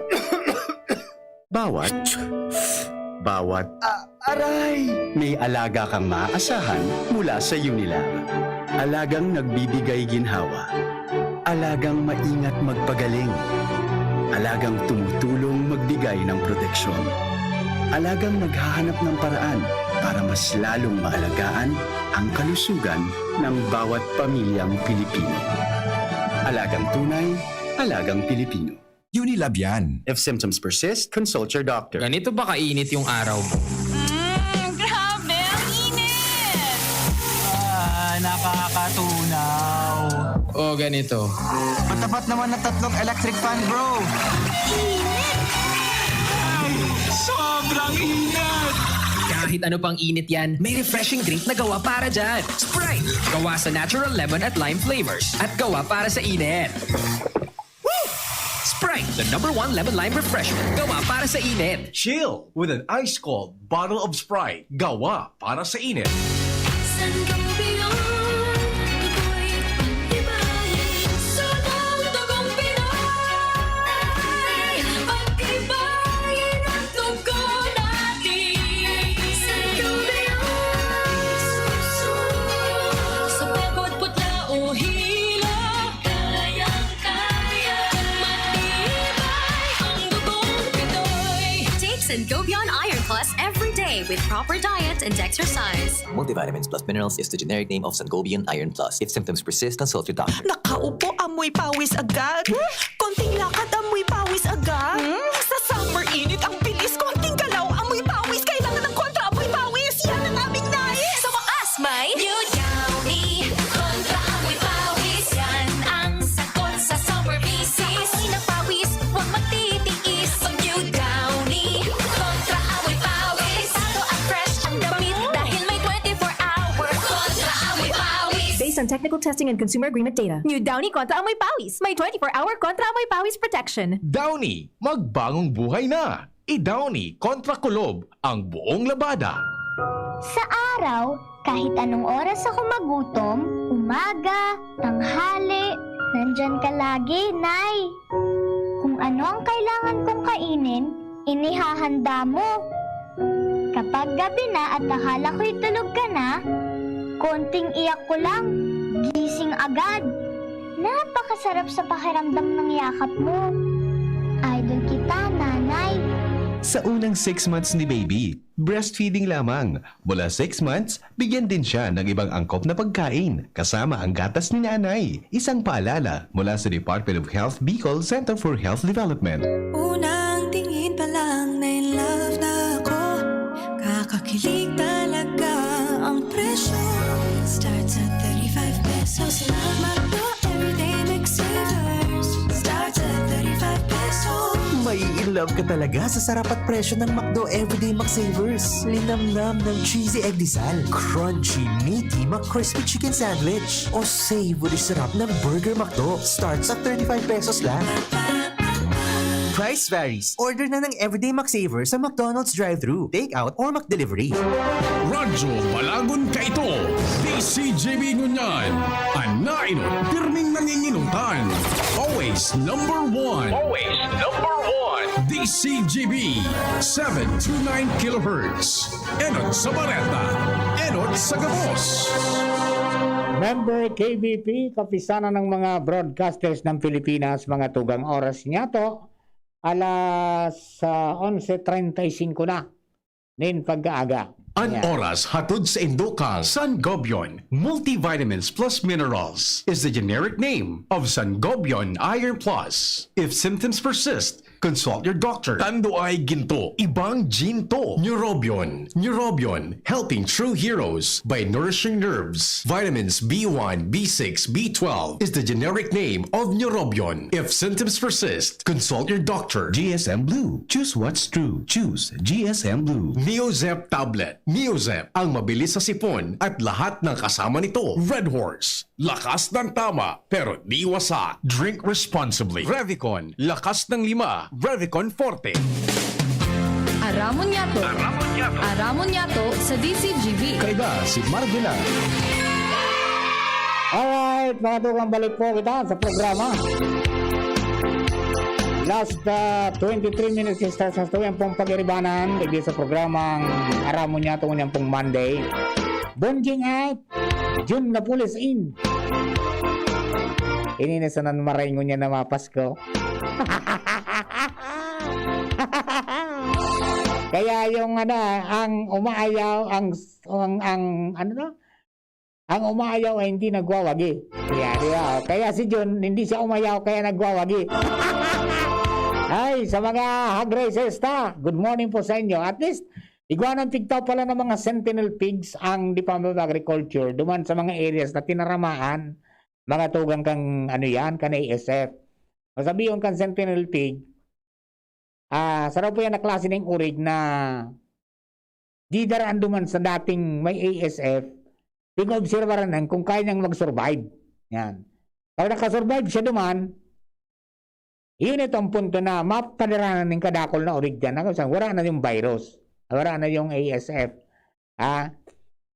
bawat, bawat, ah, aray! May alaga kang maaasahan mula sa Unilab. Alagang nagbibigay ginhawa. Alagang maingat magpagaling. Alagang tumutulong magbigay ng proteksyon. Alagang naghahanap ng paraan para mas lalong maalagaan ang kalusugan ng bawat pamilyang Pilipino. Alagang tunay, alagang Pilipino. Unilab yan. If symptoms persist, consult your doctor. Ganito ba kainit yung araw mo? Mm, grabe! Ang init! Ah, nakakatunaw. O ganito. Matapat naman na tatlong electric fan, bro. Init! Ay, sobrang init! Kahit ano pang init yan, may refreshing drink na gawa para dyan. Sprite! Gawa sa natural lemon at lime flavors. At gawa para sa init. Sprite, the number one lemon lime refreshment. Gawa para sa init. Chill with an ice cold bottle of Sprite. Gawa para sa init. Sangobion, ako'y pagtibayin. Sunod dugong Pinoy. Pagtibayin ang dugo natin. Sangobion, sa pekot, putla o hilo. Kayang-kaya, matibay ang dugong Pinoy. Take Sangobion Iron Plus every day with proper diet and exercise. Multivitamins plus minerals is the generic name of Sangobion Iron Plus. If symptoms persist, consult your doctor. Nakaupo, amoy pawis agad. Konting lakad, amoy pawis agad. Hmm? Sa summer init, ang bilis. Konting galaw, amoy pawis. Kailangan ng kontra amoy pawis. Yan ang aming nais. Sa wakas, may New Downy. Kontra amoy pawis. Yan ang sagot sa summer misis. Amoy ng pawis, huwag magtitiis. Mag New Downy. Kontra amoy pawis. Delikado at fresh ang damit dahil may twenty-four hour kontra amoy pawis. Based on technical testing and consumer agreement data, New Downy kontra amoy pawis. May twenty-four hour kontra amoy pawis protection. Downy, magbagong buhay na! I-Downy kontra kulob ang buong labada. Sa araw, kahit anong oras ako magutom, umaga, tanghali, nandyan ka lagi, Nay. Kung ano ang kailangan kong kainin, inihahanda mo. Kapag gabi na at akala ko'y tulog ka na, konting iyak ko lang, gising agad. Napakasarap sa pakiramdam ng yakap mo. Idol kita, Nanay. Sa unang six months ni baby, breastfeeding lamang. Mula six months, bigyan din siya ng ibang angkop na pagkain, kasama ang gatas ni nanay. Isang paalala mula sa Department of Health Bicol Center for Health Development. Unang tingin pa lang na in love na ako. Kakakilig talaga ang presyo. Starts at thirty-five pesos lang. McDo Everyday Mix Savers. Starts at thirty-five pesos. Mai-in love ka talaga sa sarap at presyo ng McDo Everyday McSavers. Linamnam ng cheesy egg disal, crunchy, meaty, McCrispy chicken sandwich, o savory sarap ng Burger McDo. Starts at thirty-five pesos lang. Price varies. Order na ng Everyday McSaver sa McDonald's drive-thru, take-out, or McDelivery. Radyo Balagon Kaito, D C G B ngunyan, an nainot pirming nanginginutan. Always number one. Always number one. D C G B, seven two nine kilohertz. Enot sa bareta, enot sa gabos. Member K B P, Kapisanan ng mga Broadcasters ng Pilipinas, mga tugang oras niyato, alas, ah, onse treinta y cinco na nin pagkaaga. An Ayan. oras hatod sa indo kan Sangobion Multivitamins plus Minerals is the generic name of Sangobion Iron Plus. If symptoms persist, consult your doctor. Tando ay ginto, ibang ginto. Neurobion. Neurobion, helping true heroes by nourishing nerves. Vitamins B one, B six, B twelve is the generic name of Neurobion. If symptoms persist, consult your doctor. G S M Blue. Choose what's true. Choose G S M Blue. Neozep tablet. Neozep, ang mabilis sa sipon at lahat ng kasama nito. Red Horse. Lakas ng tama, pero di wasa. Drink responsibly. Revicon, lakas ng lima. Revicon Forte. Aramon Yato. Aramon Yato. Aramon Yato sa D C G B. Kaiba si Marvin Ang. Alright, mga tugang, balik po kita sa programa. Last, ah, twenty-three minutes is sa, sa tuyang pong pag-iribanan, digdi sa programang Aramon Yato, ngunyan pong Monday. Bonjing out, Jun Napoles in. Ini na sanan maray ngunyan na mapas ko. Kaya yung ano, ang umaayaw, ang, ang, ang, ano to? Ang umaayaw ay hindi nagwawagi. Kaya, di ba? Kaya si Jun, hindi siya umayaw, kaya nagwawagi. Ay, sa mga hog raisers ta, good morning po sa inyo. At least, igwa ng pigtaw pala ng mga sentinel pigs ang Department of Agriculture duman sa mga areas na tinaramaan, mga tugang kan, ano yan, kan A S F. Masabi yung kan sentinel pig, ah, saro po yan na klase ng urig na didaraan duman sa dating may A S F, pig-oobserbaran nan kung kaya niyang mag-survive. Yan. Pag nakasurvive siya duman, yun ito ang punto na mapadaranan nin kadakol na urig dyan. Ano, sa, wala na yung virus. Wala na yung A S F. Ah,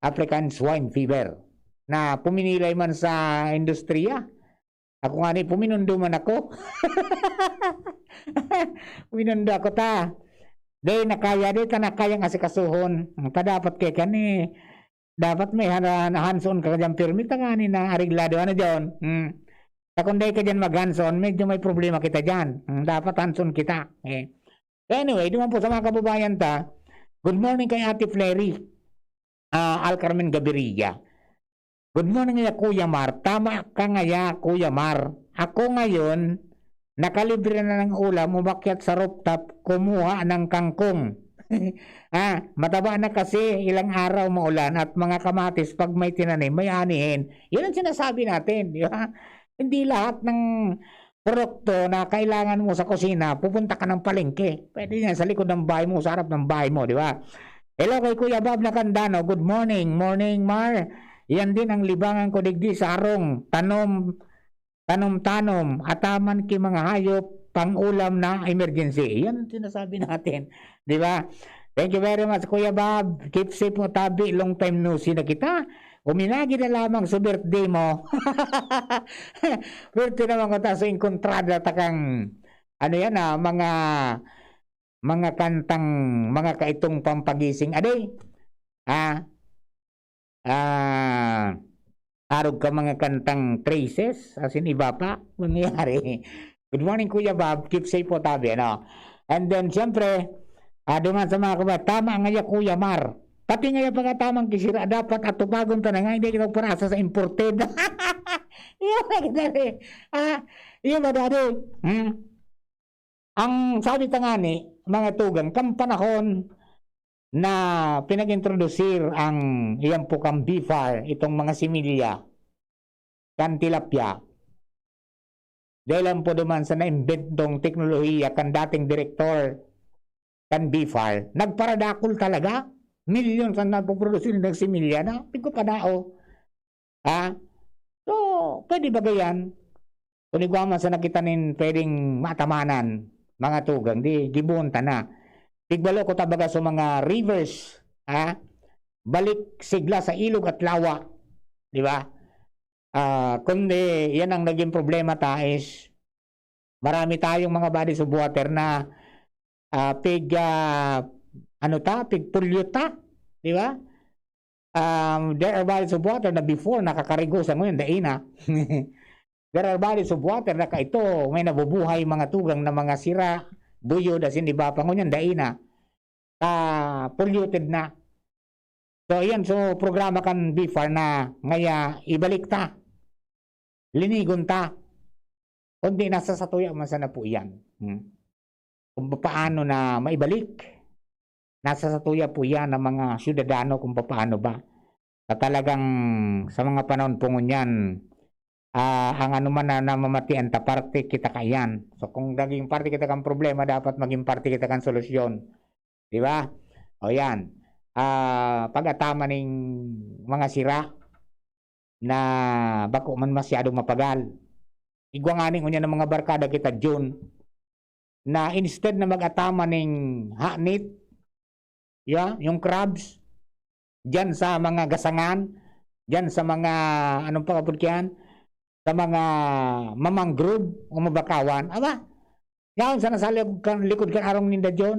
African Swine Fever. Na puminilay man sa industriya. Ako nga ni, puminundo man ako. Puminundo ako ta. Di na kaya, di ta na kayang asikasuhon. Ang kadapat kay kani, dapat may hana-, hands-on ka dyan, pirmi ta nga ni na areglado, ano, John? Hmm. Ta kung di ka dyan mag-hands-on, medyo may problema kita dyan. Hmm, dapat hands-on kita. Eh. Anyway, duman po sa mga kababayan ta, good morning kay Ate Flery, ah, Alcarmen Gaviria. Good morning, ya Kuya Mar. Tama ka nga, ya Kuya Mar. Ako ngayon, nakalibre na ng ulam, umakyat sa rooftop, kumuha ng kangkong. Ah, mataba na kasi ilang araw maulan at mga kamatis pag may tinanim, may anihin. Yun ang sinasabi natin, di ba? Hindi lahat ng produkto na kailangan mo sa kusina, pupunta ka ng palengke. Pwede yan sa likod ng bahay mo, sa harap ng bahay mo, di ba? Hello kay Kuya Bob Nakandano. Good morning. Morning, Mar. Yan din ang libangan ko digdi sa harong. Tanom, tanom-tanom. Ataman ki mga hayop, pang-ulam na emergency. Yan ang sinasabi natin. Di ba? Thank you very much, Kuya Bob. Keep safe mo, tabi. Long time no see na kita. Uminagi na lamang sa birthday mo. Birthday naman ko ta, so inkontrada ta kang, ano yan, ah, mga, mga kantang, mga kaitong pampagising. Aday, ah, ah, arog ka mga kantang traces, as in iba pa, mangyayari. Good morning, Kuya Bob. Keep safe po, tabi, ano? And then, siyempre, ah, duman sa mga kuba, tama nga ya, Kuya Mar. Pati nga yung pagkatamang kisira, dapat atupagon ta na nga, hindi kita parasa sa imported. Yun, nagdali. Ah, yun ba, daddy? Hmm? Ang sabi ta nga ni, mga tugang, kan panahon na pinag-introdusir ang, iyan po, kan B far, itong mga similya, kan tilapia, dahil lang po duman sa naimbentong teknolohiya kan dating direktor kan B far, nagparadakol talaga. Milyon sa nagpoproduce ng similya na, pigko pa dao. Ha? So, pwede ba gayan? Kung igwa man sa nakita nin pwedeng matamanan, mga tugang, di, gibohon ta na. Pigbalo ko ta baga sa mga rivers, ha? Balik sigla sa ilog at lawa. Di ba? Ah, kundi yan ang naging problema ta is marami tayong mga bodies of water na, ah, pig, ah, ano ta, pig-pollute ta, di ba? Um, there are bodies of water na before nakakarigo, sa ngayon, dai na. There are bodies of water na kaito, may nabubuhay mga tugang na mga sira, buyod, asin iba pa. Ngunyan, dai na. Ta polluted na. So, iyan, so, programa kan BFAR na ngaya ibalik ta. Linigon ta. Kundi nasa satuya man sana po iyan. Hmm. Kung paano na maibalik, nasa satuya po iyan ng mga syudadano kung paano ba. Sa talagang, sa mga panahon po ngunyan, ah, ang ano man na namamatian ta, parte kita kaiyan. So, kung naging parte kita kang problema, dapat maging parte kita kang solusyon. Di ba? O yan. Ah, pag-ataman ning mga sira na bako man masyadong mapagal. Igwa ngani ngunyan ng mga barkada kita, Jun, na instead na mag-ataman ning hanit, ya, yung crabs, diyan sa mga gasangan, diyan sa mga, anong pagkapod kiyan, sa mga mamangrove o mabakawan, aba, yaon sana sa likod kan, likod kan arong ninda, Jun,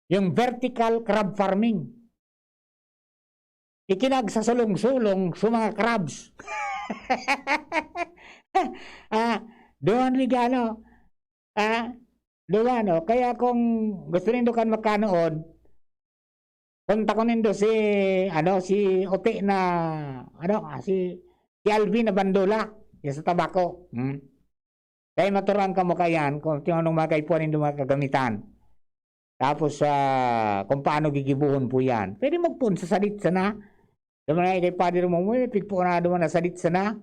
yung vertical crab farming. Ikinagsasulong-sulong sa mga crabs. Ah, duwan regalo. Ah, duwan, oh. Kaya kung gusto nindo kan makanood, kontakon nindo si, ano, si Ote na, ano, ah, si, si Alvin na Bandola, yung sa Tabaco. Hmm. Kaya maturuan kamo kaiyan kung anong mga kaipuhan nindo mga kagamitan. Tapos, ah, kung paano gigibuhon po yan. Pwede magpoon sa sadit sana. Sa mga kay Padre mo, "Uy, pigpoon na duman na sadit sana."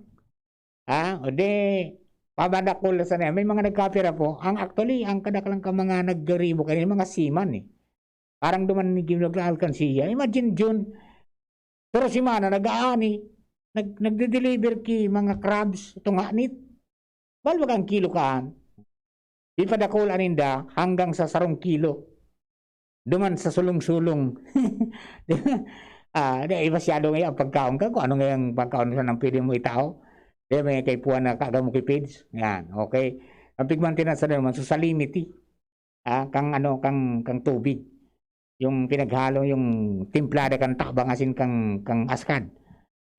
Ha? O di, pabadakol na sana. May mga nagkapira po. Ang actually, ang kadaklan ka mga nagribo kayo, mga seaman eh. Parang duman ni Gino alkansiya. Imagine, Jun, pero semana, nag-aani, nag, nagde-deliver ki mga crabs, itong hanit. Balwag ang kilo kaan. Di pa dakul aninda hanggang sa sarong kilo. Duman sa sulong-sulong. Di ba? Ah, di, eh, masyado ngayon ang pagkaon ka, kung ano ngayang pagkaon na nang pwede mo itao. Di ba, may kaipuhan na kaagam mo kipids? Yan, okay. Ang pigmantinan sa naman, sa salinity. Ah, kang ano, kang, kang tubig. Yung pinaghalo, yung timplada kang tabang asin kang, kang askad.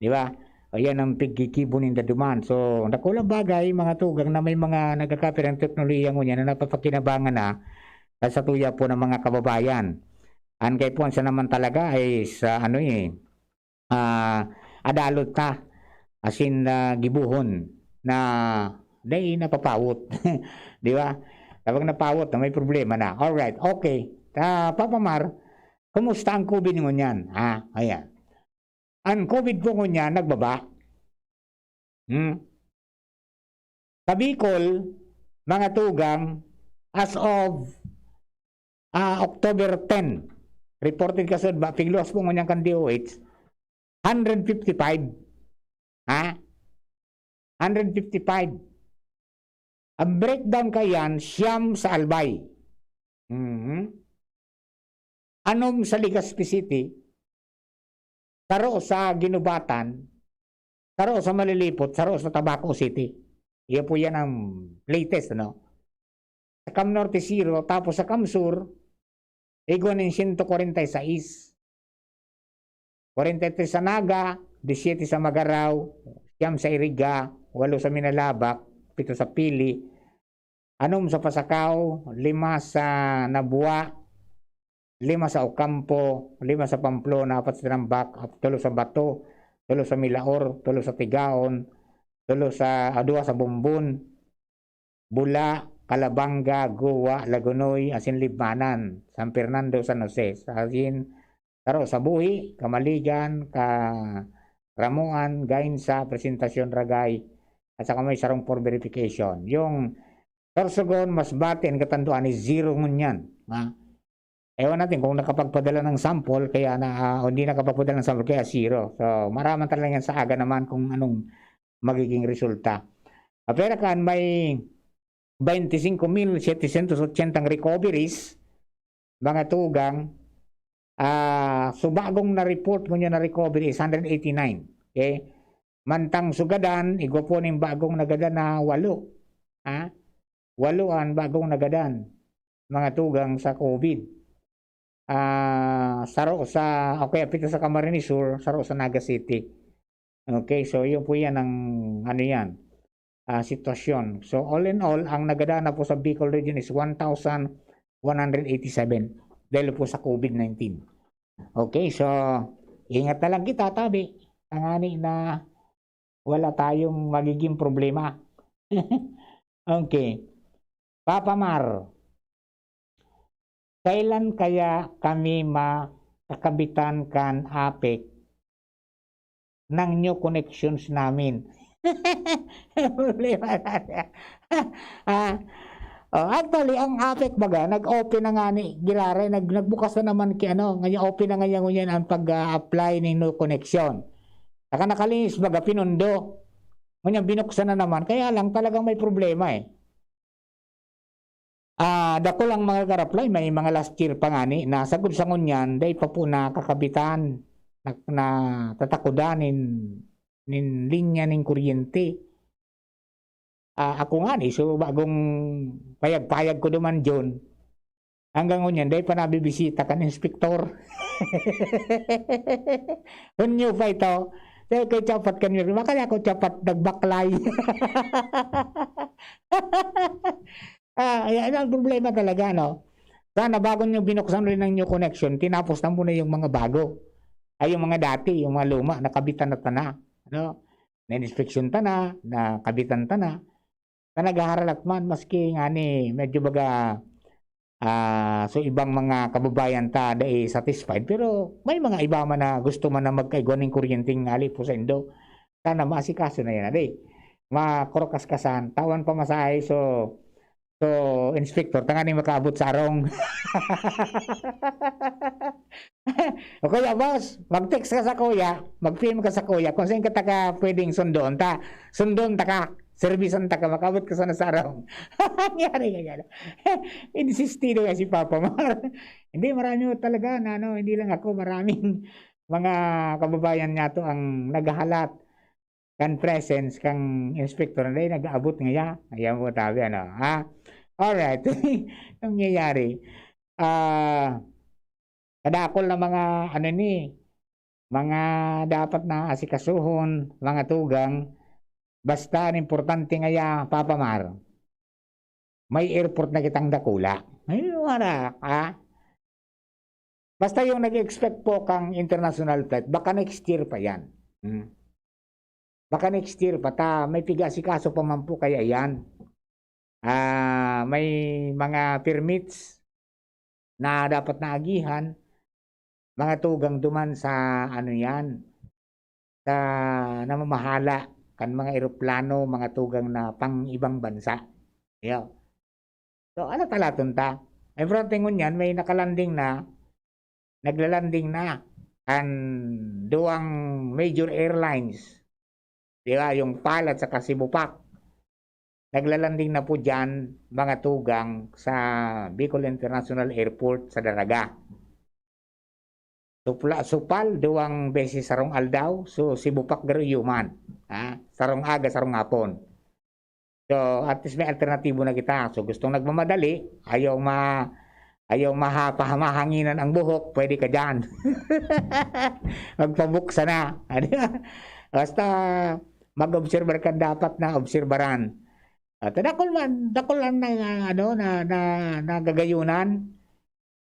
Di ba? Ayan ang pigkikibo ninda duman. So, dakulang bagay, mga tugang, na may mga nagkakapirang teknolohiya ngunyan na napapakinabangan na sa satuya po ng mga kababayan. Ang kaipuhan sa naman talaga ay sa ano eh, ah, adalot ta, asin, ah, gibuhon na dai napapawot. Di ba? Kapag napawot na, may problema na. Alright, okay. Ah, Papa Mar, kumusta ang COVID ngunyan? Ah, ayan. Ang COVID po ngunyan, nagbaba. Hmm? Sa Bicol, mga tugang, as of, ah, October ten, reported kasud ba, pigluwas po ngunyan kan D O H, hundred fifty-five. Ha? Hundred fifty-five. Ang breakdown kayan, siyam sa Albay. Mhm. Anom sa Legazpi City, saro sa Guinobatan, saro sa Malilipot, saro sa Tabaco City. Iyo po yan ang latest, no? Sa Cam Norte, zero, tapos sa Cam Sur, igwa nin siyento kwarenta y sais. Kwarenta y tres sa Naga, disiyete sa Magarao, siyam sa Iriga, walo sa Minalabac, pito sa Pili, anom sa Pasacao, lima sa Nabua, lima sa Ocampo, lima sa Pamplona, apat sa Dinambac, ap-, tulo sa Bato, tulo sa Milaor, tulo sa Tigaon, tulo sa, ah, duwa sa Bombon, Bula, Calabanga, Goa, Lagonoy, asin Libmanan, San Fernando, San Jose. Sa asin, saro sa Buhi, Camaligan, Caramoan, Gainza, Presentacion, Ragay, at saka may sarong for verification. Yung Sorsogon, Masbate, and Catanduanes, zero ngunyan. Ha? Ewan natin kung nakapagpadala ng sample, kaya na, ah, o hindi nakapagpadala ng sample, kaya zero. So, maraman talaga yan sa aga naman kung anong magiging resulta. Apera kan may twenty-cinco mil setecientos ochenta ang recoveries, mga tugang, ah, so bagong na-report ngunyan na recovery is hundred eighty-nine. Okay? Mantang sugadan, igwa po ning bagong nagadan na walo. Ha? Walo ang bagong nagadan, mga tugang, sa COVID. Ah, saro sa, o kaya pito sa Camarines Sur, saro sa Naga City. Okay, so yun po yan ang ano yan. ah, sitwasyon. So, all in all, ang nagdadana po sa Bicol region is one thousand one hundred eighty-seven dahil po sa COVID nineteen. Okay, so ingat na lang kita, tabi. Tangani na wala tayong magiging problema. Okay. Papa Mar, kailan kaya kami makakabitan kan APEC ng new connections namin? Problema na siya. Ah, oh, actually, ang APEC baga, nag-open na nga ni Giraray, nag-, nagbukas na naman ki ano, ngayon open na ngayon, ngayon ang pag-apply ning new connection. Saka nakalinis baga, pinundo. Ngunyan, binuksan na naman. Kaya lang, talagang may problema eh. Ah, dakul ang mga nag-apply, may mga last year pa ngani na sagkod sa ngunyan, dai pa po nakakabitan, na, natatakudan nin, nin linya nin kuryente. Ah, ako ngani, so bagong payag-payag ko duman, Jun. Hanggang ngunyan, dai pa nabibisita kan inspektor. Hunyo pa ito. Kaya kay chapat kan Mirna, kaya ako chapat nagbaklay. Ah, ayan ang problema talaga, no? Sana bago nyo binuksan rin ang new connection, tinapos na muna yung mga bago. Ay, yung mga dati, yung mga luma, nakabitan na tana. Ano? Na-inspeksyon tana, nakabitan tana. Na naghaharalat man, maski nga ni, medyo baga, ah, so ibang mga kababayan ta, dai satisfied. Pero may mga iba man na gusto man na magkaigwa ning kuryenteng ali po sa indo. Sana maasikaso na yan, adi. Makurukaskas an, tawan pamasahe, so, so, inspector, tanganing makaabot sa arong. O kaya, boss, mag-text ka sa kuya, mag-P M ka sa kuya, kung saan ka taka pwedeng sundoon ta. Sundon ta ka, serbisan ta ka, makaabot ka sana sa arong. Nangyari ka gano'n. Insistido nga si Papa Mar. Hindi, marami talaga na ano, hindi lang ako, maraming mga kababayan niya to ang naghahalat kan presence kan inspector na nag-aabot ngaya. Ayan po, tabi, ano, ha? Alright. Nangyayari. Ah, kadakol na mga, ano ni, mga dapat na asikasuhon, mga tugang, basta ang importante ngaya, Papa Mar, may airport na kitang dakula. Ay, wala, ha? Basta yung nag-expect po kang international flight, baka next year pa yan. Hmm. Baka next year pa ta, may piga-asikaso pa man po kaya yan. Ah, may mga permits na dapat naagihan, mga tugang duman sa ano yan, sa namamahala kan mga eroplano, mga tugang na pang ibang bansa. Yo. So, ano talaton ta? Everything ngunyan, may nakalanding na, naglalanding na an duwang major airlines. Di ba? Yung PAL at saka Cebupac. Naglalanding na po dyan, mga tugang, sa Bicol International Airport sa Daraga. Supla-, supal, duwang beses sarong aldaw. So, Cebupac garo iyo man. Ha? Sarong aga, sarong hapon. So, at least may alternatibo na kita. So, gustong nagmamadali, ayaw ma-, ayaw maha-, pahamahanginan ang buhok, pwede ka dyan. Magpabuksa na. Ah, di ba? Basta, mag-obserbar kan dapat na obserbaran. At dakul man, dakul ang na, ano, na, na, nagagayunan.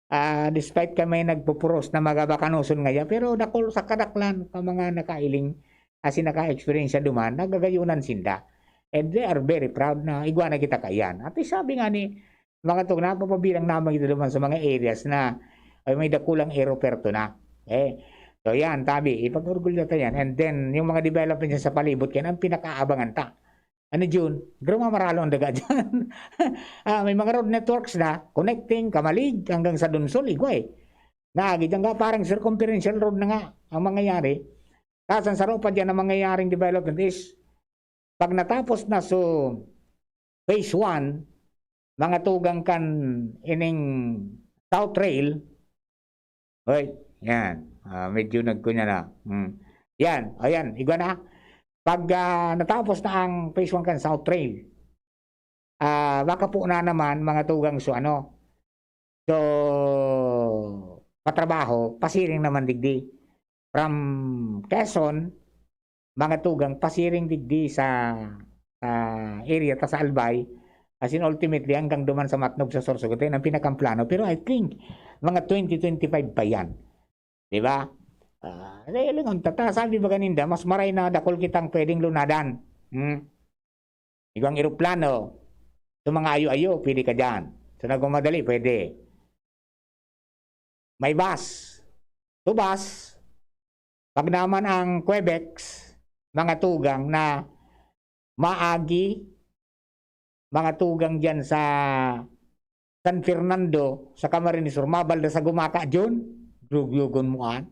Ah, despite kan may nagpupuros na magabakanoson ngaya, pero dakul sa kadaklan ka mga nakailing, asin naka-eksperyensya duman, nagagayunan sinda. And they are very proud na igwa na kita kaiyan. At sabi nga ni, mga tog, napapabilang naman kita duman sa mga areas na, ay, may dakulang aeroperto na. Eh, so yan, tabi, ipag-orgulyo ta yan. And then, yung mga development dyan sa palibot, yan ang pinakaabangan ta. Ano, Jun? Pero mamaralo ang daga dyan. Ah, may mga road networks na, connecting Camalig hanggang sa Donsol, igwa eh. Nagi dyan nga, parang circumferential road na nga ang mangyayari. Tapos ang saro pa dyan na mangyayaring development is, pag natapos na so phase one, mga tugang kan ining South Rail, oy, yan. Ah, medyo nagkunya na. Hmm. Yan, ayan, igwa na. Pag, ah, natapos na ang phase one kan South Rail, ah, baka po na naman, mga tugang, so ano, so, patrabaho, pasiring naman digdi. From Quezon, mga tugang, pasiring digdi sa, ah, area ta sa Albay. As in, ultimately, hanggang duman sa Matnog sa Sorsogon, tayo ang pinakamplano. Pero I think, mga twenty twenty-five pa yan. Di ba? Ah, eh, lingon ta, ta, sabi ba ganinda, mas maray na dakul kitang pwedeng lunadan. Hmm? Igwang eroplano, sa mga ayo-ayo, pwede ka dyan. Sa nagmamadali, pwede. May bus. Tubas, pag naman ang Quebex, mga tugang na maagi, mga tugang dyan sa San Fernando, sa Camarines Sur, mabalda sa Gumaka, Jun, grugyugon mo an.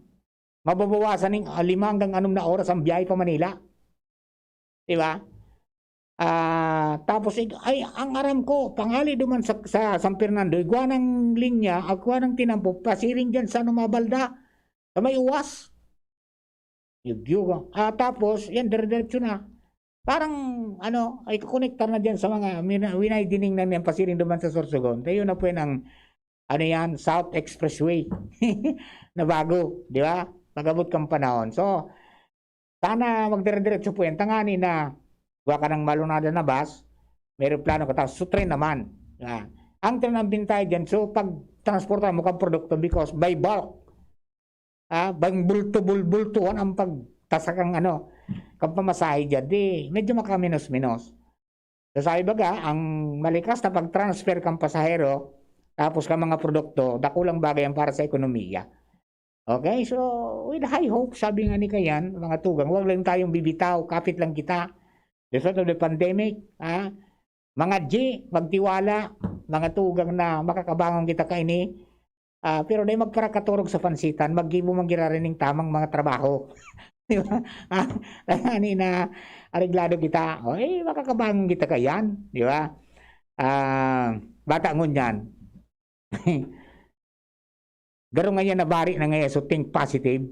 Mababawasan ning, ah, lima hanggang anom na oras ang biyahe pa Manila. Di ba? Ah, tapos, ig-, ay, ang aram ko, pangali duman sa, sa San Fernando, igwa ng linya, igwa ng tinampo, pasiring dyan sa ano, mabalda, sa may uwas. Yugyuga. Ah, tapos, yan, dire-diretso na. Parang, ano, ay kakonektar na dyan sa mga mina-, winay dining na niyan, pasiring duman sa Sorsogon. Tayo na po yan ang, ano yan, South Expressway na bago, di ba? Pag-abot kang panahon. So, sana magdire-diretso po yan. Tangani na, wa ka ng malunada na bus, may eroplano ka, tapos so, tren naman. Ah, ang tren ang bintay dyan, so pag transporta mo kang produkto because by bulk, ah, bang bulto-bulbultuhan ang pagtasak ang ano, kang pamasahe dyan, di medyo makaminos-minos. So, sabi baga, ang malikas na pag-transfer kang pasahero, tapos ka mga produkto, dakulang bagay yan para sa ekonomiya. Okay, so with high hope, sabi nga ni Kayan, mga tugang, wag lang tayong bibitaw, kapit lang kita. Result of the pandemic, ha? Mga G, magtiwala, mga tugang na makakabangon kita kaini. Ah, pero dai magparakaturog sa pansitan, maggibo man giraray ning tamang mga trabaho. Di ba? Ah, ani na areglado kita. O, eh, makakabangon kita kayan, di ba? Ah, bata ngunyan. Garo ngayon na bari na ngayon, so think positive.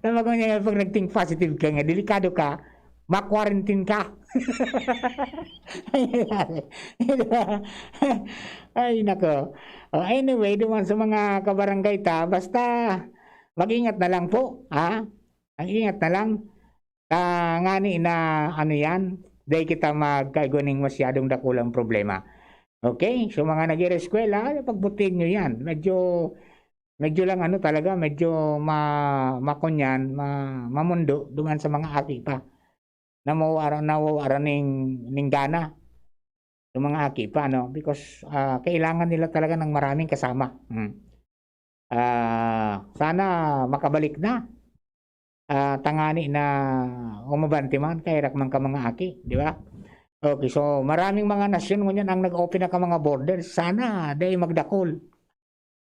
Tama ko niya, pag nag-think positive ka nga, delikado ka, ma-quarantine ka. Ay, nako. O, anyway, duman sa mga kabarangay ta, basta mag-ingat na lang po, ha? Mag-ingat na lang. Tangani na, ano yan, dai kita magkaigwa ning masyadong dakulang problema. Okay? So, mga nag-ireskwela, pagbutin nyo yan. Medyo, medyo lang ano talaga, medyo ma-, makunyan, ma-, mamundo duman sa mga aki pa. Na mawawara-, nawawara ning, ning gana. Yung mga aki pa, no? Because, ah, kailangan nila talaga ng maraming kasama. Mm. Ah, sana makabalik na. Ah, tangani na umabante man, kaya rak man ka mga aki, di ba? Okay, so maraming mga nasyon ngunyan ang nag-open na ka mga border. Sana dai magdakol.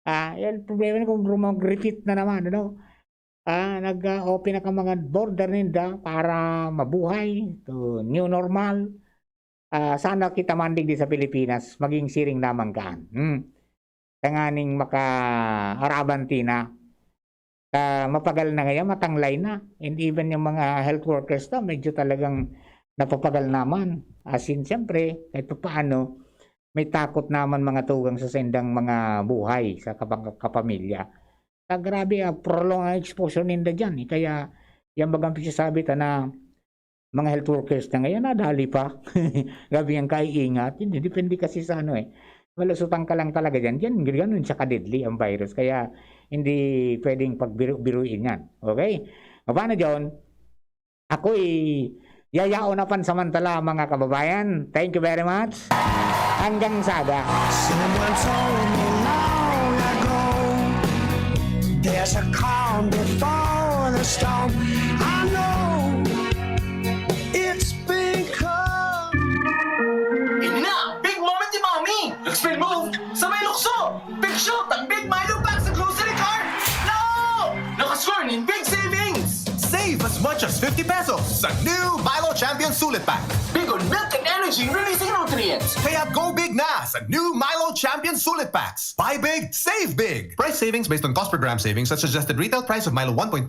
Ah, yan problema na kung mag-repeat na naman, ano? Ah, nag-open na ka mga border ninda para mabuhay, to new normal. Ah, sana kita man digdi sa Pilipinas, maging siring lamang kaan. Hmm. Tanganing makaaraban tina. Ah, mapagal na ngayon, matanglay na. And even yung mga health workers na, medyo talagang napapagal naman. As in, siyempre, kahit papaano, may takot naman mga tugang sa sendang mga buhay sa kapang-, kapamilya. Ah, grabe, ah, prolong ang exposure ninda dyan, eh. Kaya, yan bagang pagsasabi ta na mga health workers na ngayon, nadali pa. Grabe ang kaiingat. Hindi, depende kasi sa ano, eh. Malusutan ka lang talaga dyan. Yan, ganun siya ka-deadly ang virus. Kaya, hindi pwedeng pagbiru-biruin yan. Okay? O, paano, John? Ako'y yayaon na pansamantala, mga kababayan. Thank you very much. Hanggang sa aga. Someone told me long ago, there's a calm before the storm. I know it's been calm. Ini na, big moment ni Mommy! Nag-spin move sa may lukso! Big shoot ang Big Milo Pack sa grocery cart! No! Nakascore nin big savings! Save as much as fifty pesos sa new Milo Champion Sulit Pack. Big on milk and energy releasing nutrients. Kaya go big na sa new Milo Champion Sulit Packs. Buy big, save big. Price savings based on cost per gram savings at suggested retail price of Milo one point two